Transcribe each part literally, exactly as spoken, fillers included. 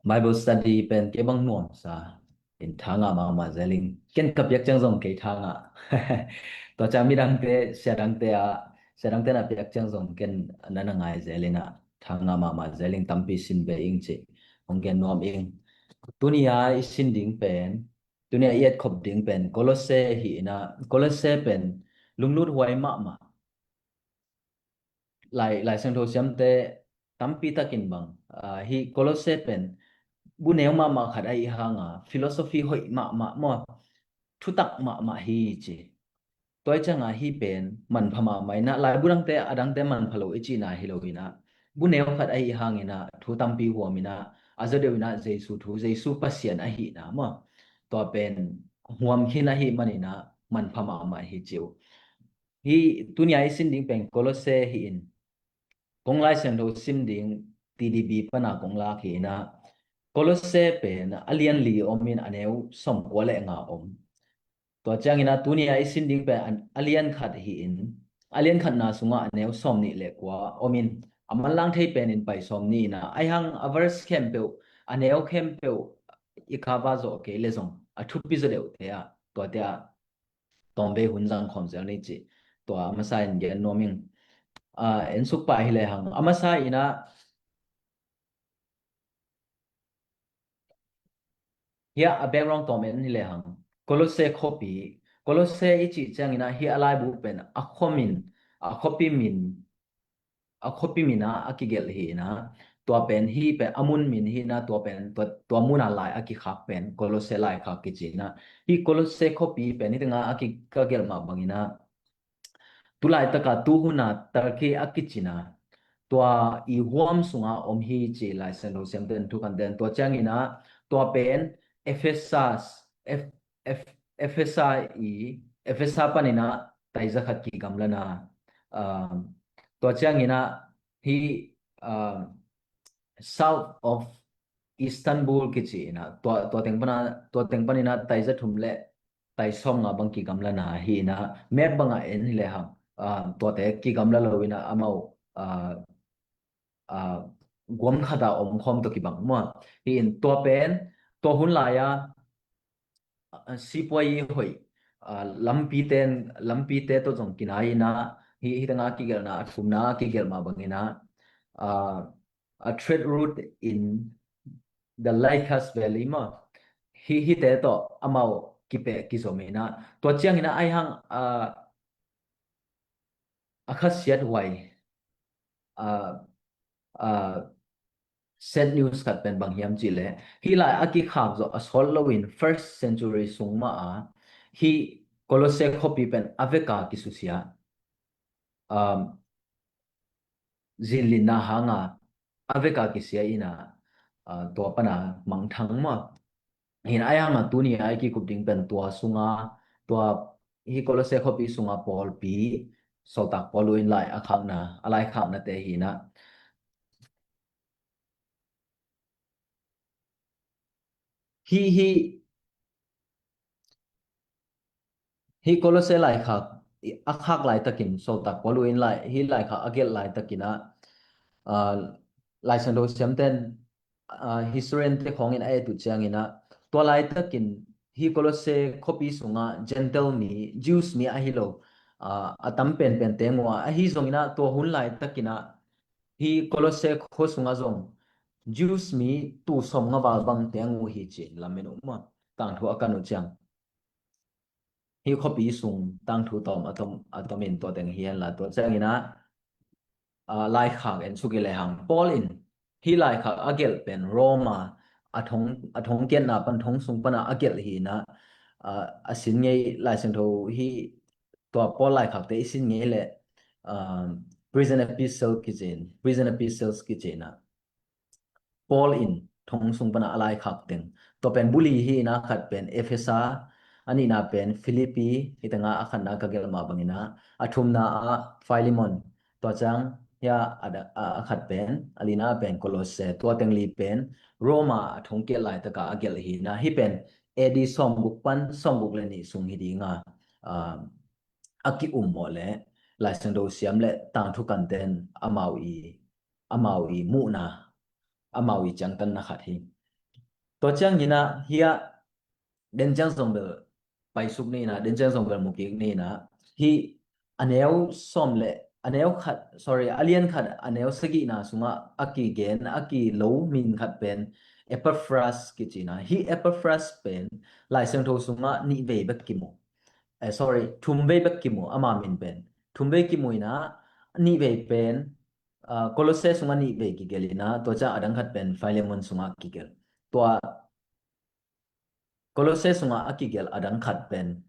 Bible study pen kei bang nuamsa in tha ngah mahmah zel ing. Ken ka piak ciang zong kei tha ngah. Tua ciang midangte, siadangte a, siadangte na piak ciang zong ken na na ngai zel in ah tha ngah mahmah zel ing, tampi sin ve ing ci hong gen nuam ing. Tuni a i sin ding pen, tuni a i etkhop ding pen Kolose hi in ah, Kolose pen lunglut huai mahmah. Lai, Lai Siangtho siamte tampi takin bang, ah, hi Kolose pen bu neu mahmah khat ahih hanga philosophy hoih mahmah maw, thutak mahmah hi ci. Tua cianga hi pen manpha mahmah in ah, laibu dangte a dangte manpha lo i cihna hi lo in ah, bu neu khat ahih hangin ah thu tampi huam in ah, a zaw deuh in ah Jesu thu, Jesu Pasian ahihna maw, tua pen huam khin ahih manin ah manpha mahmah hi ci uh. Hi tuni a i sin ding pen Kolose hi in, kong Lai Siangtho sim ding T D B pana kong lak hi in ah, Kolose pen a lian li om in a neu sawmkua le nga om. Tua ciangin ah tuni a i sin ding pen a lian khat hi in, a lian khatna sungah a neu sawmnih le kua om in, a manlang thei pen in pai sawmnih in ah, ahi hang a verse khempeuh, a neu khempeuh i cover zawh kei le zong a thupi zaw deuhte ah, tuate ah tawmvei hun zang khawm zel ni ci. Tua a masa in gen nuam ing. Ah, en suk pah hi le hang. A masa in ah, hi a, a background tawm en hi le hang. Kolose khuapi, Kolose i cih ciangin ah hi a laibu pen a khua min, a khuapi min, a khuapi min ah a kigelh hi in ah, tua pen hi pen a mun min hi in ah, tua pen tua, tua mun a lai a kikhak pen Kolose laikhak kici in ah. Hi Kolose khuapi pen hi tengah a ki, ka gelh mah bangin ah, tu laitaka tu huna Turkey a kici in ah, tua i huam sunga om hi ci Lai Siangtho siamten thukanten. Tua ciangin ah tua pen Ephesus, Eph-, Eph-, Ephesa i, Ephesa panin ah taiza khat kigamla na, um, tua ciangin ah hi, um, south of Istanbul kici in ah, tua, tua teng pana, tua teng panin ah taiza thum le tai sawmnga bang kigamla na hi in ah, map bangah en hi le hang, ah, tuate kigamla lo in ah amau, ah, ah, guam khata om khawm tawh kibang maw. Hi in tua pen, tua hun lai-a, ah, sipuai hoih, ah, lampite, lampite tawh zong kinai in ah, hi, hi tengah kigelhna, a thumna kigelh mah bangin ah, ah, a trade route in the Lycus Valley maw, hi, hite tawh amau kipeh kizom in ah, tua ciangin ah ahi hang, ah, a khasiat huai, ah, ah, sad news khat pen bang hiam cih leh, hi lai a kikhak zawh a sawt loin first century sung mah a hi Kolose khuapi pen a veka kisusia, um, zinlinna hanga a veka kisia in ah, ah, tua pana mangthang maw. Hi in ah ahi hanga tuni a i kikup ding pen tua sunga, tua hi Kolose khuapi sunga pawlpi, Sawltak Paul in lai a khakna, a lai khaknate hi in ah. Hi, hi, hi Kolose laikhak a khak laitakin, Sawltak Paul in lai, hi laikhak a gelh laitakin ah, ah, Lai Siangtho siamten, ah, historian te khawngin a et uh ciangin ah, tua laitakin hi Kolose khuapi sungah Gentile mi, Jews mi ahi lo, ah, a tam penpen teng uh a, ahi zongin ah tua hun laitakin ah hi Kolose khua sungah zong Jews mi tul sawmnga val bang teng uh hi ci-in lamen uh maw, tangthu a kan uh ciang. Hi khuapi sung tangthu tawm a tom, a tomin tua teng hi hen la, tua ciangin ah, ah, laikhak en suk i le hang. Paul in hi laikhak a gelh pen Roma a thong, a thong kiatna pan, thong sung pana a gelh hi in ah, ah, a sin ngei, Lai Siangtho hi tua Paul laikhakte i sin ngei leh, ah, prison epistle kici in, prison epistles kici in ah. Paul in thong sung pana a laikhak teng. Tua pen buli hi in ah, khat pen Ephesa, a nihna pen Philippi, hi tengah a khatna ka gelh mah bangin ah, a thumna ah Philemon, tua ciang hi a, a, a khat pen, a lina pen Kolose, tua teng li pen Roma a thong kiat laitaka a gelh hi in ah, hi pen A D sawmguk pan sawmguk le nih sung hi ding a, ah, a ki-um mawh leh Lai Siangtho siam le tangthu kanten amau i, amau i muhna, amau i ciangtanna khat hi. Tua ciangin ah hih ah den ciang zong bel paisuk ni in ah, den ciang zong bel mukik ni in ah, hih a neu sawm le a neu khat, sorry, a lian khat a neu sagihna sungah a kigen a kilo min khat pen Epaphras kici in ah, hih Epaphras pen Lai Siangtho sungah nih vei bek kimu. Eh, sorry, thum vei bek kimu, ama min pen thum vei kimu in ah, nih vei pen, ah, Kolose sungah nih vei kigel in ah, tua ciang a dang khat pen Filemon sungah kigel. Tua Kolose sungah a kigel a dang khat pen,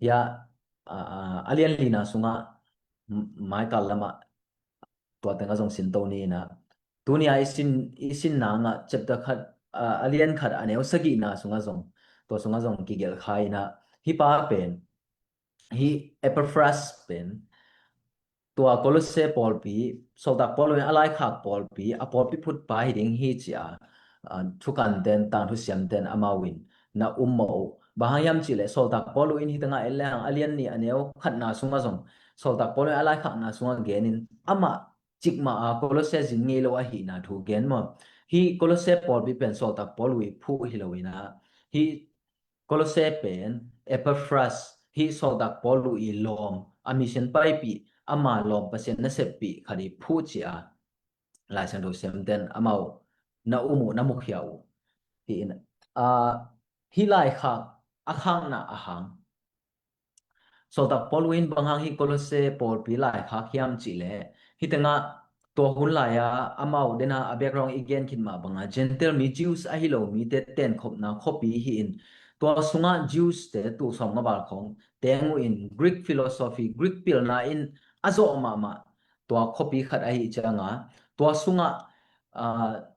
hih ah, ah, a lian lina sungah m-, maikal lamah tua tengah zong sinto ni in ah, tuni a i sin, i sin nangah chapter khat, ah, a lian khat a neu sagihna sungah zong, tua sungah zong kigel kha in ah, hih pa pen, hih Epaphras pen tua Kolose pawlpi, sawltak Paul in a laikhak pawlpi, a pawlpi phutpa hi ding hi ci-a, ah, thukanten, tangthu siamten amau in na um mawh uh. Bang hang hiam cihleh sawltak Paul in hih tengah en lehang a lian nih a neu khatna sungah zong, sawltak Paul in a laikhakna sungah genin amah cikmah a Kolose zin ngei lo ahihna thu gen maw? Hih Kolose pawlpi pen sawltak Paul i phuh hi lo in ah, hih Kolose pen Epaphras, hih sawltak Paul i lawm, a mission paipih, ama lawm, Pasian naseppih khat i phuh ci-a Lai Siangtho siamten amau na um uh, na mukhia uh. Hih in, ah, hih laikhak a khakna a hang, sawltak Paul in bang hang hih Kolose pawlpi laikhak hiam cihleh, hih tengah tua hun lai-a amau dena a background i gen khit mah banga Gentile mi, Jews ahi lo mite tenkhopna khuapi hi in, tua sungah Jews te tul sawmnga val khawng teng uh in, Greek philosophy, Greek pilna in a zawh mahmah tua khuapi khat ahi cianga, tua sungah, ah,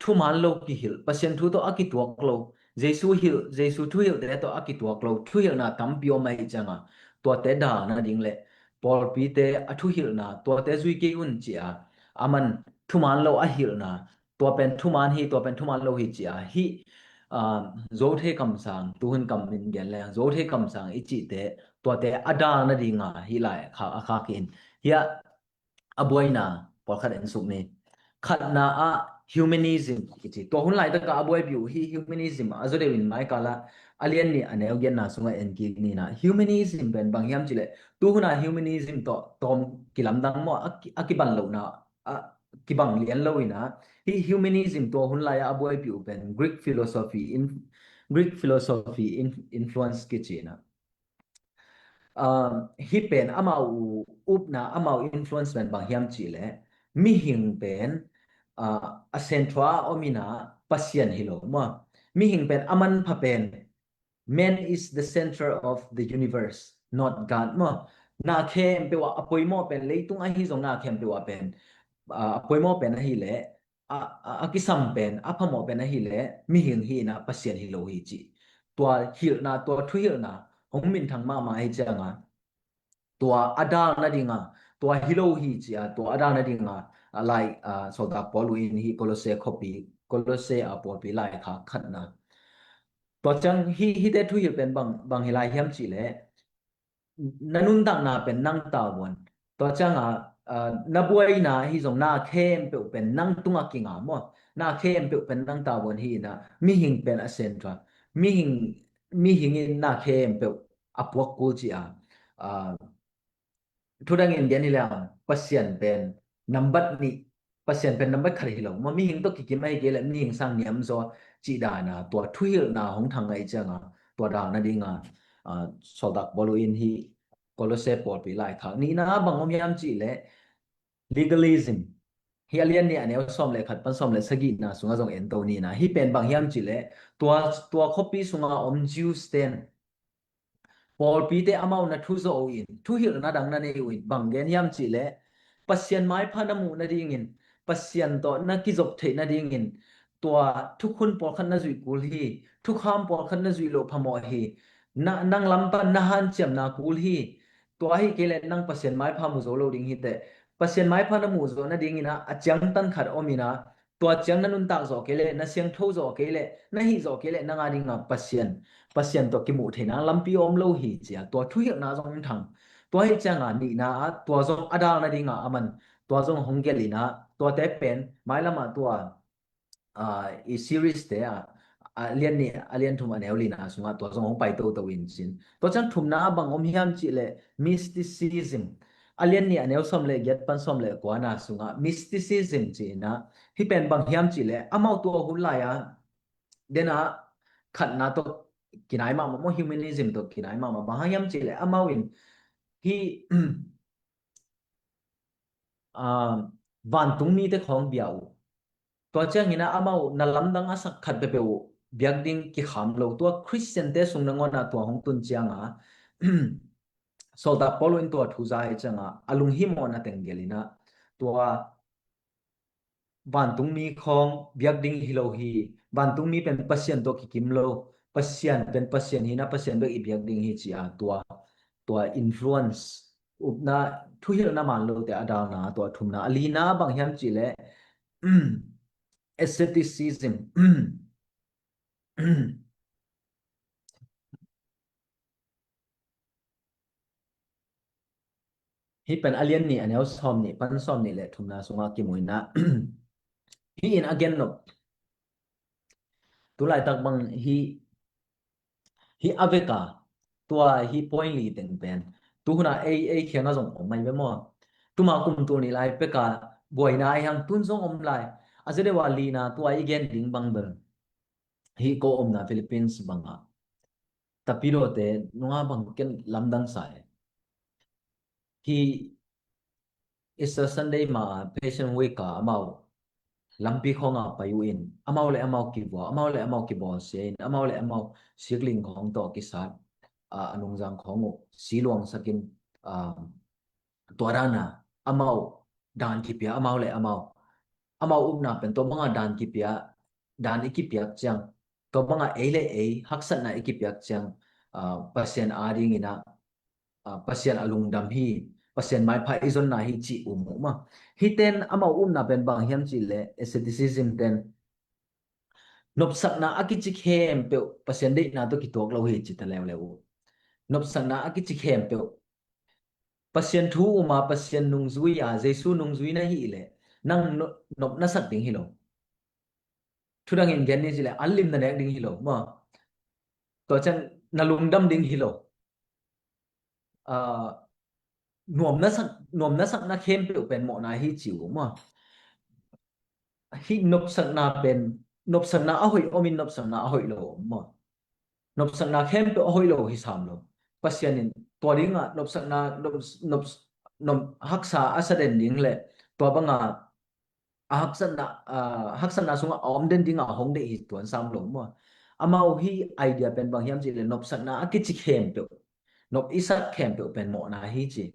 thuman lo kihilh, Pasian thu tawh a kituak lo, Jesu hilh, Jesu thuhilhte tawh a kituak lo thuhilhna tampi om ahi cianga, tuate dal nading le pawlpite a thuhilhna, tuate zui kei un ci-a, aman thuman lo a hilhna, tua pen thuman hi, tua pen thuman lo hi ci-a, hih, ah, Zothei kamsang, tuhun kam in gen le Zothei kamsang i cihte, tuate a dal nadinga hih lai kha, a khak hi in. Hih ah a buaina pawlkhat en suk ni. Khatna ah humanism kici. Tua hun laitaka a buaipi uh hih humanism a zaw deuhin maikala a lian nih a neu giatna sungah en kik ni in ah. Humanism pen bang hiam cihleh, tuhuna humanism tawh tawm kilamdang maw, a ki, a kiban lohna, a kibang lian lo in ah. Hih humanism tua hun lai-a a buaipi uh pen Greek philosophy in, Greek philosophy in, influence kici in ah. Um, hih pen amau upna, amau influence pen bang hiam cihleh, mihing pen, uh, a central a om in ah Pasian hi lo maw? Mihing pen a manpha pen, man is the center of the universe, not God maw? Na khempeuh ah a poimawh pen, leitung ahi zong na khempeuh ah pen, uh, a poimawh pen ahileh, a, a, a kisam pen, a phamawh pen ahileh mihing hi in ah Pasian hi lo hi ci. Tua hilhna, tua thuhilhna hong minthang mahmah ahi cianga, tua a dal nadinga, tua hi lo hi ci-a, tua a dal nadinga, a lai, a, sawltak Paul in hih Kolose khuapi, Kolose a pawlpi laikhak khatna. Tua ciang hih, hihte thuhilh pen bang, bang hi lai hiam cihleh, na nuntakna pen nang tavuan. Tua cianga, ah, na buaina hi zong na khempeuh pen nang tungah kinga maw? Na khempeuh pen nang tavuan hi in ah, mihing pen a central. Mihing, mihing in na khempeuh a puak kul ci-a, ah, thudangin gen hi leng, Pasian pen nambat nih, Pasian pen nambat khat hi lo. Maw, mihing tawh kikim ahi kei leh mihing sang niamzaw cih dana tua thuhilhna hong thang ahi cianga, tua dal nadinga, ah, sawltak Paul in hih Kolose pawlpi laikhak. Nihna bang om hiam cihleh legalism. Hih a lian nih a neu sawm le khat pan sawm le sagihna sungah zong en to ni in ah. Hih pen bang hiam cihleh, tua, tua khuapi sunga om Jews ten pawlpite amau na thuzawh uh in, thuhilhna dang na nei uh in, bang gen hiam cihleh, Pasian maipha na muh nadingin, Pasian tawh na kizop theih nadingin, tua thukhun pawlkhat na zuih kul hi, thukham pawlkhat na zuih loh phamawh hi, na, nang lam pan na hanciamna kul hi, tua ahi kei leh nang Pasian maipha mu zo lo ding hi teh, Pasian maipha na muh zawh nadingin ah, a ciangtan khat om in ah, tua ciang na nuntak zawh kei leh, na siangtho zawh kei leh, na hih zawh kei leh, nang a dinga Pasian, Pasian tawh kimuh theihna lampi a om lo hi ci-a, tua thuhilhna zong hong thang. Tua hi cianga nihna ah, tua zong a dal nadinga aman, tua zong hong gelh in ah, tuate pen, mailamah tua, ah, i series te ah, a lian nih, a lian thum, a neu lina sungah tua zong hong pai toto in cin. Tua ciang thumna ah bang om hiam cih leh mysticism. A lian nih, a neu sawm le giat pan sawm le kuana sungah mysticism ci-in ah, hih pen bang hiam cih leh amau tua hun lai-a, den ah khatna tawh kinai mahmah maw, humanism tawh kinai mahmah. Bang hang hiam cih leh amau in hih, ah, vantung mite khawng bia uh. Tua ciangin ah amau na lamdang a sak khat peuhpeuh uh biak ding kikham lo. Tua Khristiante sung nangawn ah tua hong tun ciangah, Sawltak Paul in tua thu za hi ciangah a lunghimawhna teng gelh in ah, tua vantungmi khawng biak ding hi lo hi. Vantungmi pen Pasian tawh kikim lo. Pasian pen Pasian hi-in ah Pasian bek i biak ding hi ci-a tua, tua influence, upna, thuhilhna man lote a dalna, tua thumna. A lina bang hiam cih leh asceticism. Hih pen a lian nih, a neu sawm nih pan sawm nih le thumna sungah kimu in ah, hih in a gen nop. Tu laitak bang hih, hih a vek a, tua hih point li teng pen tu hun ah ei, ei kiangah zong om mai ve maw? Tuma kum tul nih lai pek a buaina ahi hang, tun zong om lai. A zia deuh a lina tua i gen ding bang bel hih ko omna Philippines bangah tapidaw te nunga bang ken lamdang sa e. Hih Easter Sunday ma-a Passion Week a amau lampi khawngah pai uh in, amau le amau kivua, amau le amau kibawlsia in, amau le amau sikling khawng tawh kisat, a, a nungzang khawng uh siluangsak in, a, tua dana amau dan kipia, amau le amau, amau upna pen tua banga dan kipia, dan i kipiak ciang, tua banga ei le ei haksatna i kipiak ciang, a, Pasian adingin ah, a, Pasian a lungdam hi, Pasian maipha i zonna hi ci um uh maw. Hihten amau upna pen bang hiam cih leh asceticism ten nopsakna a kici khempeuh Pasian deihna tawh kituak lo hi ci ta leuleu uh. Nopsakna a kici khempeuh Pasian thu um a, Pasian nungzui a, Jesu nungzui na hih leh nang no-, nop na sak ding hi lo. Thudangin gen ni cih leh an lim na nek ding hi lo maw. Tua ciang na lungdam ding hi lo. A, nuam na sak, nuam na sakna khempeuh pen mawhna hi ci uh maw. Hih nopsakna pen, nopsakna a hoih om in, nopsakna a hoih lo om maw. Nopsakna khempeuh a hoih lo hi sam lo. Pasian in tua dingah nopsakna, nop, nop, nop, haksa a sa den ding le tua banga a haksatna, a, haksatna sungah a om den dingah a hong deih hi tuan sam lo maw. Amau hih idea pen bang hiam cih leh nopsakna a kici khempeuh, nop i sak khempeuh pen mawhna hi ci.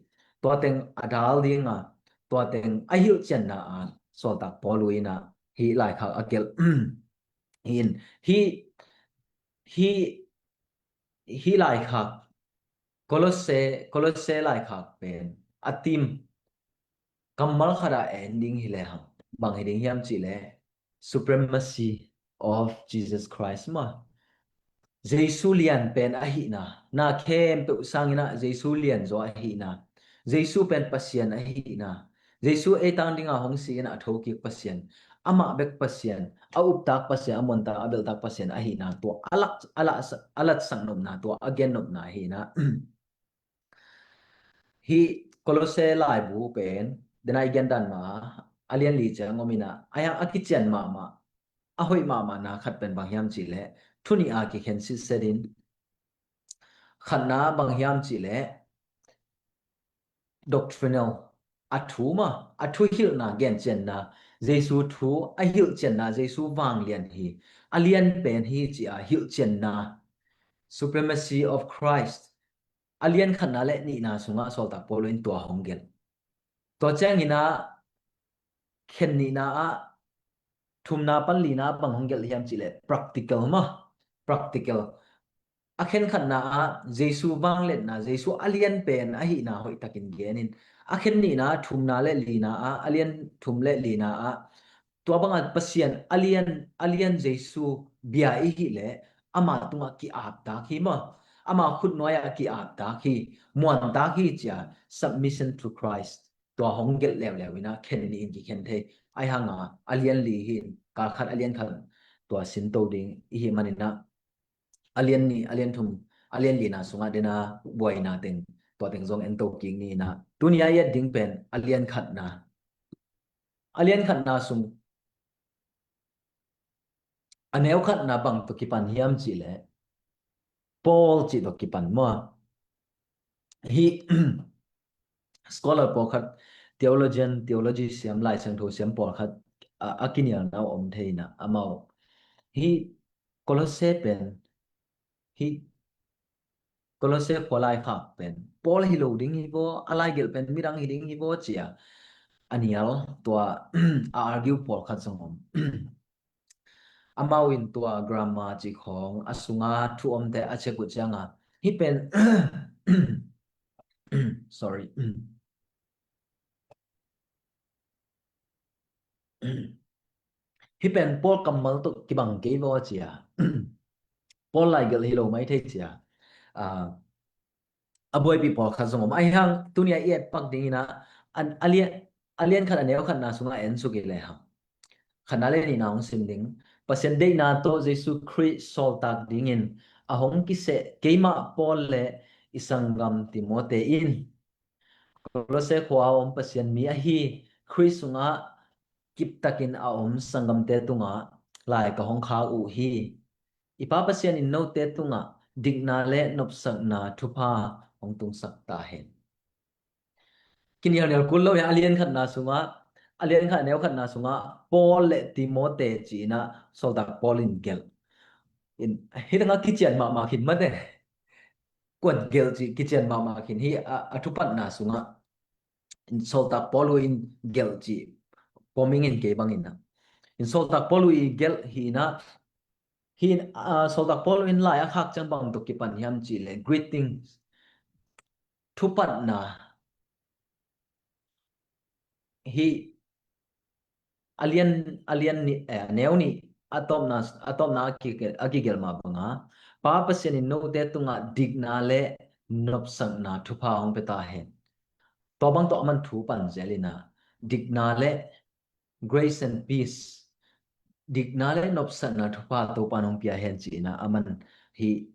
Tua teng a dal dinga, tua teng a hilhcianna a Sawltak Paul uh in ah hih laikhak a gelh hi in, hih, hih, hih laikhak, Kolosse, Kolosse laikhak pen a thim kammal khat ah en ding hi lehang bang hi ding hiam cih leh supremacy of Jesus Christ maw. Jesu lian pen ahihna, na khempeuh sangin ah Jesu lianzaw ahihna, Jesu pen Pasian ahihna, Jesu ei tang dinga hong si in a thokik Pasian, amah bek Pasian, a uptak Pasian, a muantak, a belhtak Pasian ahihna tua a lak, a la, a latsak nopna, tua a gen nopna ahihna. Hih Kolosse laibu pen, den a i gendan ma, a lian li ciang om in ah, a hiang a kician mahmah, a hoih mahmahna khat pen bang hiam cih leh, thu nih a kikhen sitset in, khatna bang hiam cih leh, doctrinal, a thu maw, a thuhilhna gencianna, Jesu thu a hilhcianna, Jesu vanglian hi, a lian pen hi ci a hilhcianna, supremacy of Christ, a lian khatna le nihna sungah Sawltak Paul in tua hong gelh. Tua ciangin ah khen nihna ah, thumna pan lina bang hong gelh hiam cih leh practical maw, practical. A khen khatna ah Jesu vangliatna, Jesu a lian pen ahihna hoihtakin gen in, a khen nihna ah thumna le lina ah, a lian thum le lina ah tua banga Pasian a lian, a lian Jesu bia i hih leh ama tungah ki-aptak hi maw, ama khutnuai ah ki-aptak hi, muantak hi ci a, submission to Christ. Tua hong gelh leuleu in ah khen nih in kikhen thei. Ahi hanga a lian li hi in, kal khat a lian khat, tua sinto ding i hih maninah a lian nih, a lian thum, a lian lina sungah dena buaina teng, tua teng zong ento kik ni inah tuni a i et ding pen a lian khatna, a lian khatna sung a neu khatna bang tawh kipan hiam cihleh Paul cih tawh kipan maw? Hih scholar pawlkhat, theologian, theology siam, Lai Siangtho siam pawlkhat a, a kinialna om thei inah amau hih Kolose pen, hih Kolose khua laikhak pen Paul hi lo ding hi vaw, a laigelh pen midang hi ding hi vaw cia a nial tua a argue pawlkhat zong om. Amau in tua grammar cih khawng a sunga thu omte a check uh cianga hih pen sorry. Hih pen Paul kammal tawh kibang kei vaw cia. Paul laigelh hi lo mai thei cia. A, a buaipih pawlkhat zong om. Ahi hang tuni a i et pak dingin ah a, a lian, a lian khat a neu khatna sungah en suk i lehang khatna le nihna hong sim ding. Pasian deihna tawh Jesu Khrih sawltak dingin a hong kiseh keimah Paul le i sanggam Timote in Kolose khua a om Pasian mi ahi Khrih sungah kiptakin a om sanggamte tungah lai ka hong khak uh hi. I Pa Pasian in note tungah dikna le nopsakna thupha hong tungsak ta hen. Kinialnial kul lo hi a lian khatna sungah, a lian khat neu khatna sungah Paul le Timote ci-inah sawltak Paul in gelh. In, hih tengah kician mahmah khin mate. Kuan gelh cih kician mahmah khin hi a, a thupatna sungah. In sawltak Paul uh in gelh cih pawming in kei bangin ah. In sawltak Paul uh i gelh hi inah, hi in, a, sawltak Paul uh in lai a khak ciang bang tawh kipan hiam cihleh greetings. Thupatna hih a lian, a lian nih, eh, a neu nih a tawpna, a tawpna a kigelh, a kigelh mah banga Pa Pasian in note tungah dikna le nopsakna thupha hong pia ta hen. Tua bang tawh a man thu pan zel inah dikna le grace and peace, dikna le nopsakna thupha Topa in hong pia hen ci-inah a man hih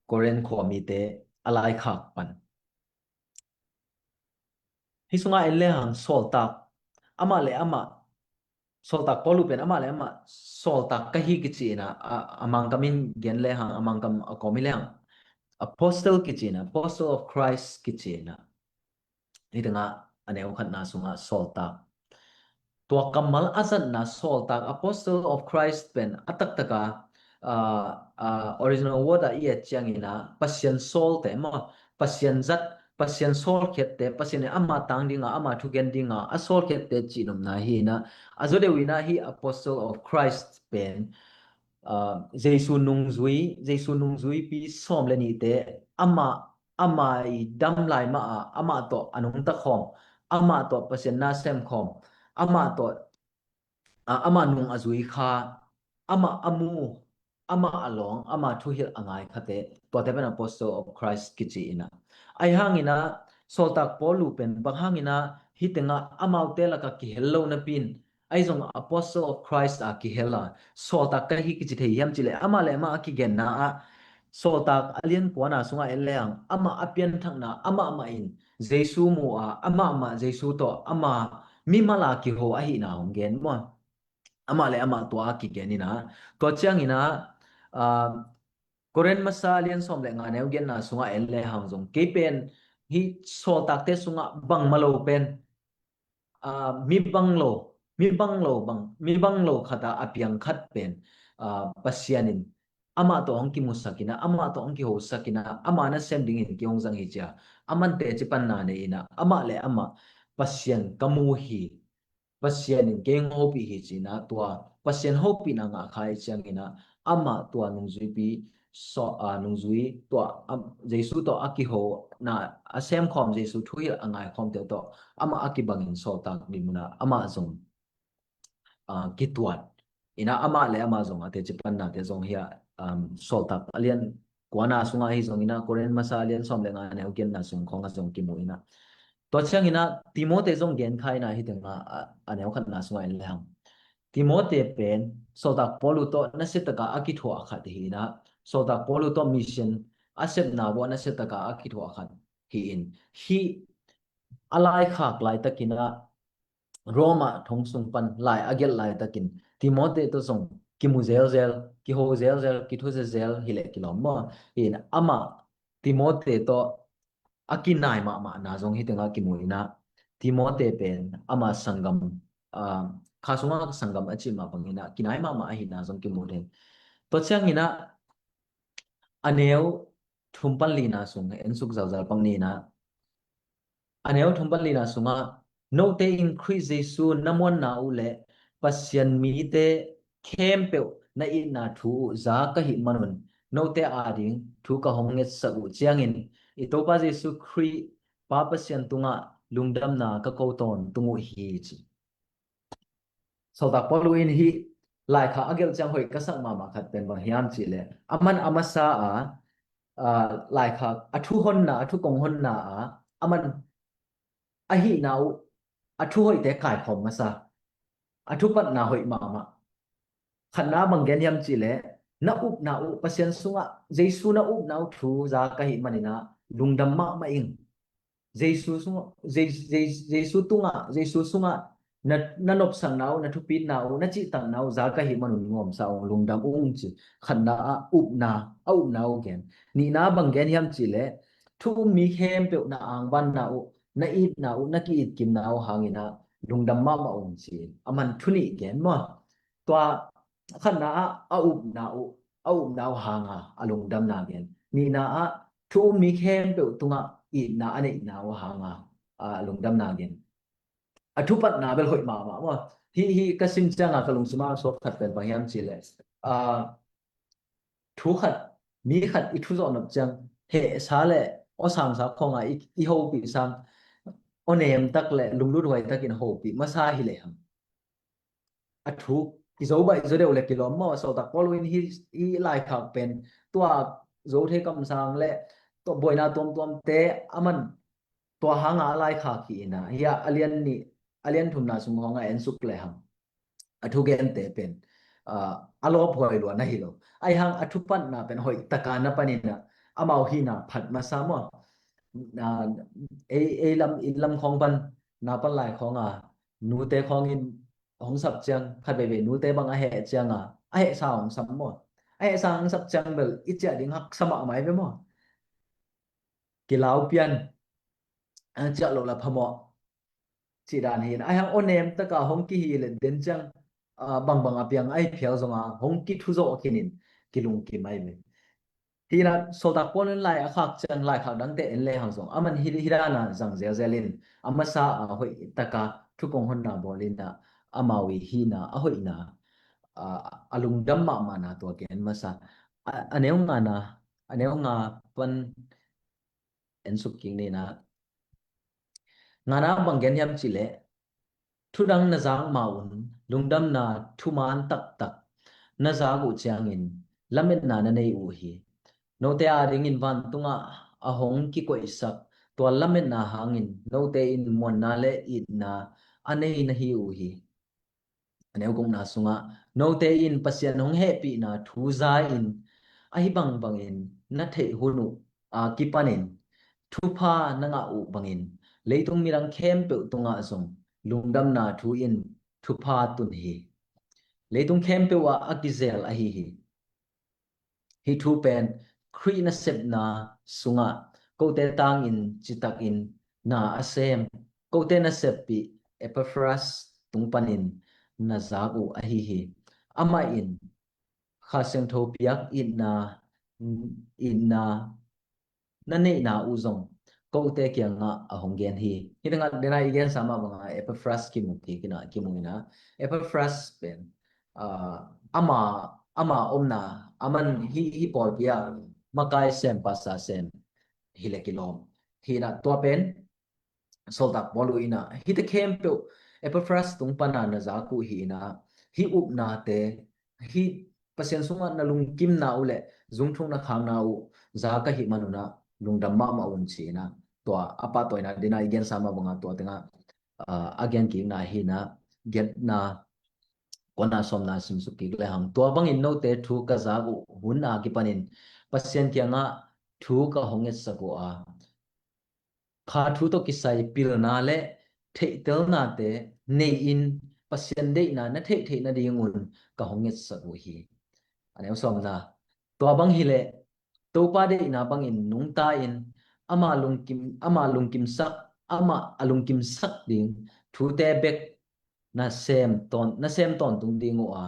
Korin khuamite a laikhak pan. Hih sungah en lehang sawltak amah le amah, sawltak Paul uh pen amah le amah sawltak ka hi kici inah a, a Mangkam in gen lehang, a Mangkam a kawm hi lehang apostle kici inah, apostle of Christ kici inah. Hih tengah a neu khatna sungah sawltak. Tua kammal a zatna sawltak, apostle of Christ pen a taktaka, ah, ah, original word ah i et ciangin ah Pasian sawlte maw, Pasian zat, Pasian sawlkhiatte, Pasian in ama tang dinga, ama thugen dinga a sawlkhiatte cihnopna hi inah, a zaw deuh inah hih apostle of Christ pen, ah, Jesu nungzui, Jesu nungzuipi sawm le nihte ama, ama i dam lai mah ah amah tawh a nungta khawm, amah tawh Pasian na sem khawm, amah tawh, ah, amah nung a zui kha, amah a mu, amah a lawng, amah thuhilh a ngai khate, tuate pen apostle of Christ kici inah. Ahi hang inah sawltak Paul uh pen bang hang inah hih tengah amaute lakah kihel lo napi in, ahi zong apostle of Christ a kihel a, sawltak ka hi kici thei hiam cihleh amah le amah a kigenna ah, sawltak a lian kuana sungah en lehang amah a pianthakna amah mah in Jesu mu a, amah mah Jesu tawh ama mimal a kiho ahihna hong gen maw. Amah le amah tua a kigen inah. Tua ciang inah, ah, Korin masa lian sawm le nga neu giatna sungah en lehang zong kei pen hih sawltakte sungah bangmah lo pen, ah, mi bang lo, mi bang lo bang, mi bang lo khatah a piang khat pen, ah, Pasian in amah tawh hong kimusak inah, amah tawh hong kihosak inah, ama nasem dingin kei hong zang hi cia. A man teci panna nei inah, amah le amah Pasian ka mu hi, Pasian in kei hong hopih hi ci inah, tua Pasian hopihna ngah kha i ciang inah, amah tua nungzuipi, so, ah, nungzui tua, am, Jesu tawh a kihona a semkhawm, Jesu thuhilh a ngaikhawmte tawh amah a kibangin sawltak ding munah amah zong, ah, kituat inah, amah le amah zong a teci pannate zong hi a, um, sawltak a lian kuana sungah hi zong inah, Korin masa a lian sawm le nga neu giatna sung khawngah zong kimu inah. Tua ciang inah Timote zong gen kha inah hih tengah a, a neu khatna sungah en lehang Timote pen Sawltak Paul uh tawh nasiataka a kithuah khat hi inah, Sawltak Paul uh tawh mission a sepna vawh nasiataka a kithuah khat hi in, hih a laikhak laitakinah Roma thong sung pan lai a gelh laitakin Timote tawh zong kimu zelzel, kiho zelzel, kithu zelzel hileh kilawm maw? Hi in amah Timote tawh a kinai mahmahna zong hih tengah kimu inah, Timote pen ama sanggam, ah, kha sungah sanggam a cih mah banginah kinai mahmah ahihna zong kimu ding. Tua cianginah a neu thum pan lina sung en suk zalzal pang ni inah, a neu thum pan lina sungah, note in Khrih Jesu na muanna uh le Pasian mite khempeuh na itna thu uh za ka hih manun, note ading thu ka hong ngetsak uh ciangin i Topa Jesu Khrih Pa Pasian tungah lungdamna ka ko tawntung uh hi, ci. Sawltak Paul uh in hih laikhak a gelh ciang hoih ka sak mahmah khat pen bang hiam cihleh, a man a masa a, a, laikhak a thu honna, a thu kong honna a, a man ahihna uh, a thu hoihte kaikhawm masa, a thupatna hoih mahmah. Khatna bang gen hiam cihleh, na upna uh Pasian sungah, Jesu na upna uh thu za ka hih maninah lungdam mahmah ing. Jesu sungah, Je-, Je-, Jesu tungah, Jesu sungah na, na nopsakna uh, na thupitna uh, na cihtakna uh za ka hih manun nuamsa ung, lungdam ung, ci. Khatna a upna, a upna uh gen. Nihna bang gen hiam cihleh, thu um mi khempeuh na angvanna uh, na itna uh, na ki-itkimna uh hanginah lungdam mahmah ung, ci. A man thu nih gen maw? Tua khatna ah a upna uh, a upna uh hanga a lungdamna gen. Nihna ah thu um mi khempeuh tungah itna a neihna uh hanga a lungdamna gen. A thupatna bel hoih mahmah maw? Hih, hih ka sim cianga ka lungsimah a suak khat pen bang hiam cihleh, ah, thu khat, mi khat i thu zawh nop ciang hehsa le awsangsa khawnga i, i hopih sang, aw nemtak le lunglut huaitakin hopih masa hileh hang, a thu i zo baih zo deuh le kilawm maw? Sawltak Paul in hih, hih laikhak pen tua zo thei kamsang le tua buaina tuamtuamte a man tua hanga a laikhak hi inah, hia a lian nih, a lian thumna sung hanga en suk le hang, a thugente pen, ah, a lawphuai lua na hi lo. Ahi hang a thupatna pen hoih taka na paninah amau hihna phat masa maw? Ah, ei, ei lam, inn lam khawng pan, napan lai khawnga nute khawngin hong sap ciang, khat veivei nute bang a heh cianga a hehsa hong sap maw? A hehsa hong sap ciang bel i ciah ding haksa mahmah hi ve maw? Kilau pian, a ciah lo la phamawh, cih dan hi in. Ahi hang aw nemtaka hong kihi le den ciang, ah, bangbang a piang ahi phial zonga hong kithu zawh khinin kilungkim ahi ve. Hi inah Sawltak Paul in lai a khak ciang laikhak dangte en le hang zong a man hi, hi dana zang zelzel in a masa a hoihtaka thu kong honna bawl inah amau i hihna a hoihna, ah, a lungdam mahmahna tua gen masa. A, a neu ngana, a neu nga pan en suk kik ni inah, ngana bang gen hiam cihleh, thudang na zak ma un lungdamna thuman taktak na zak uh ciangin lametna na nei uh hi. Note adingin vantungah a hong kikoihsak tua lametna hangin note in muanna le itna a nei na hi uh hi. A neu gukna sungah, note in Pasian hong hehpihna thu za-in ahi bangbangin na theih hun uh a kipanin thupha na ngah uh bangin leitung midang khempeuh tungah zong lungdamna thu in thupha tun hi. Leitung khempeuh ah a kizel ahi hi. Hih thu pen Khrih nasepna sungah kote tangin citakin na a sem, kote naseppih Epaphras tung panin na zak uh ahi hi. Amah in Kha Siangtho piak itna, itna na neihna uh zong kote kiangah a hong gen hi. Hih tengah dena i gensa mah banga Epaphras kimu kik inah, kimu inah, Epaphras pen, ah, ama, ama omna, aman hih, hih pawlpi ah makai sem, pasa sem hileh kilawm. Hi inah tua pen Sawltak Paul uh inah hihte khempeuh Epaphras tung pana na zak uh hi inah, hih upnate, hih Pasian sungah na lungkimna uh le zungthung na khakna uh za ka hih manunah lungdam mahmah un ci inah, tua a pahtawina dena i gensa mah banga tua tengah, ah, a gen kikna hi inah, giatna, Kuana sawmna simsuk kik le hang. Tua bangin note thu ka zak uh hun a kipanin Pasian kiangah thu ka hong ngetsak uh a, pha thu tawh kisai pilna le theihtelnate nei-in Pasian deihna na theih theih nadingun ka hong ngetsak uh hi. A neu sawmna. Tua bang hileh Topa deihna bangin nungta-in ama lungkim, ama lungkimsak, ama a lungkimsak ding thute bek na sem tawn, na sem tawntung ding uh a,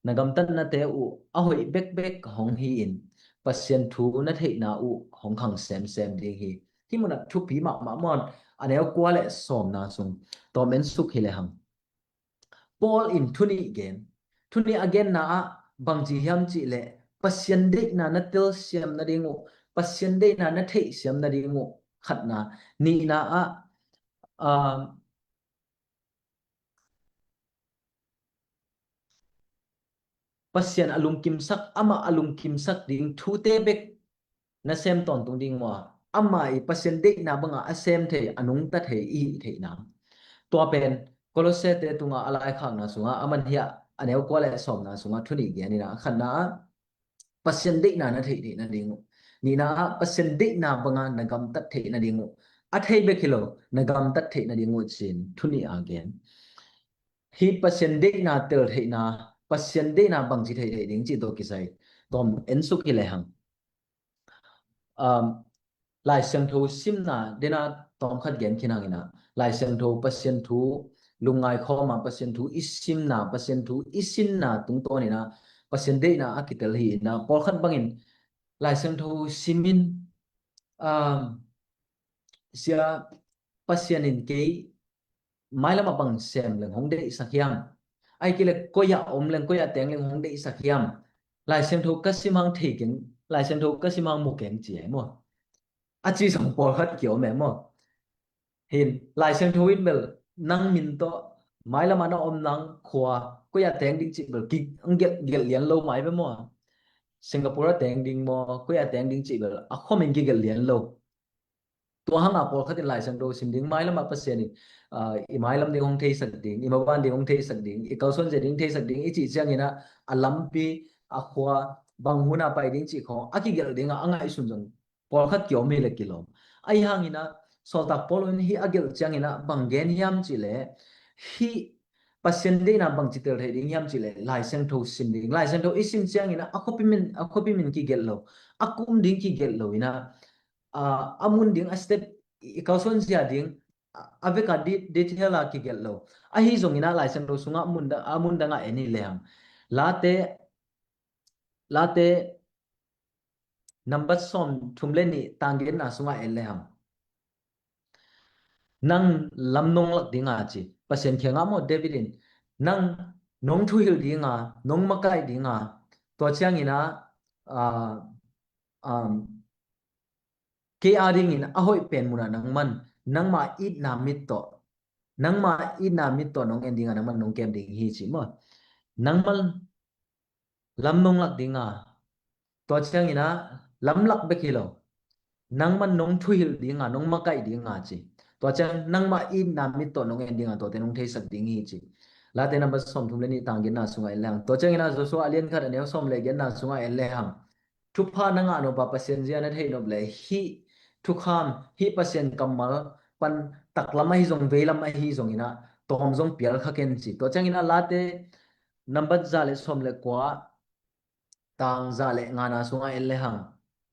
na gamtatnate uh a hoih bekbek hong hi-in Pasian thu na theihna uh hong khang semsem ding hi. Hih munah thupi mahmah maw. A neu kua le sawmna sung tawm en suk hi le hang. Paul in thu nih gen. Thu nih a genna ah bangci hiam cihleh Pasian deihna na telsiam nading uh, Pasian deihna na theihsiam nading uh khatna. Nihna ah, ah, Pasian a lungkimsak, amah a lungkimsak ding thute bek na sem tawntung ding uh a, amah i Pasian deihna banga a sem thei, a nungta thei i hih theihna. Tua pen Kolossete tunga a laikhakna sungah, a man hiah a neu kua le sawmna sungah thu nih gen ina, a khatna ah Pasian deihna na theih theih nading uh. Nihna ah Pasian deihna banga na gamtat theih nading uh. A thei bek hi lo, na gamtat theih nading uh cin thu nih a gen. Hih Pasian deihna tel theihna, Pasian deihna bangci theih theih ding cih tawh kisai tawm en suk hi le hang. Um, Lai Siangtho simna dena tawm khat gen khin hang ina, Lai Siangtho Pasian thu lungngai khawma Pasian thu i simna, Pasian thu i sinna tungtawn ina Pasian deihna a kitel hi ina, pawlkhat bangin Lai Siangtho simin, um, sia Pasian in kei mailam a bang sem leng hong deihsak hiam? Ai kile koi a om leng, koi a teng leng hong deihsak hiam? Lai Siangtho ka sim hang thei keng, Lai Siangtho ka sim hang mu keng ci ai maw? A ci zong pawlkhat kiom e maw? Hin Lai Siangtho in bel nang min tawh mailam a na om nang khua koi a teng ding cih bel ki ang gelh, gelh lian lo mai ve maw? Singapore a teng ding maw, koi a teng ding cih bel a khomin kigelh lian lo. Tua hanga pawlkhat in Lai Siangtho sim ding, mailam a Pasian in, ah, i mailam ding hong theisak ding, i maban ding hong theisak ding, i kalsuan zia ding theisak ding i cih ciangina a lampi, a khua, bang huna pai ding cih khawng a kigelh dinga a ngaihsun zong pawlkhat kiom hi le kilawm. Ahi hangina Sawltak Paul in hih a gelh ciangina bang gen hiam cihleh, hih Pasian deihna bangci tel thei ding hiam cihleh Lai Siangtho sim ding. Lai Siangtho i sim ciangina a khuapi min, a khuapi min kigelh lo, a kum ding kigelh lo ina, a, a mun ding, a step, i kalsuan zia ding, a, a veka di-, detail a kigelh lo. Ahi zongina Lai Siangtho sungah mun da-, a mun dangah en hi le hang. Late, Late nambat sawm thum le nih tanggenna sungah en le hang. Nang lam nong lak dinga ci. Pasian kiangah maw David in, nang nong thuhilh dinga, nong makaih dinga, tua ciangina, ah, um, kei a dingin a hoih pen munah nangman, nangmah itna mit tawh, nangmah itna mit tawh nong en dinga, nangman nong kem ding hi ci maw. Nangman lam nong lak dinga, tua ciangina lam lak bek hi lo, nangman nong thuhilh dinga, nong makaih dinga ci. Tua ciang nangmah itna mit tawh nong en dinga, tuate nong theisak ding hi ci. Late nambat sawm thum le nih tanggenna sungah en le hang. Tua ciangina Joshua a lian khat a neu sawm le genna sungah en le hang. Thupha na ngah nop a Pasian zia na theih nop le hih thukham, hih Pasian kammal pan taklam ahi zong, veilam ahi zongina tawm zong pial kha ken ci. Tua ciangina Late nambat za le sawm le kua, tang za le ngana sungah en le hang.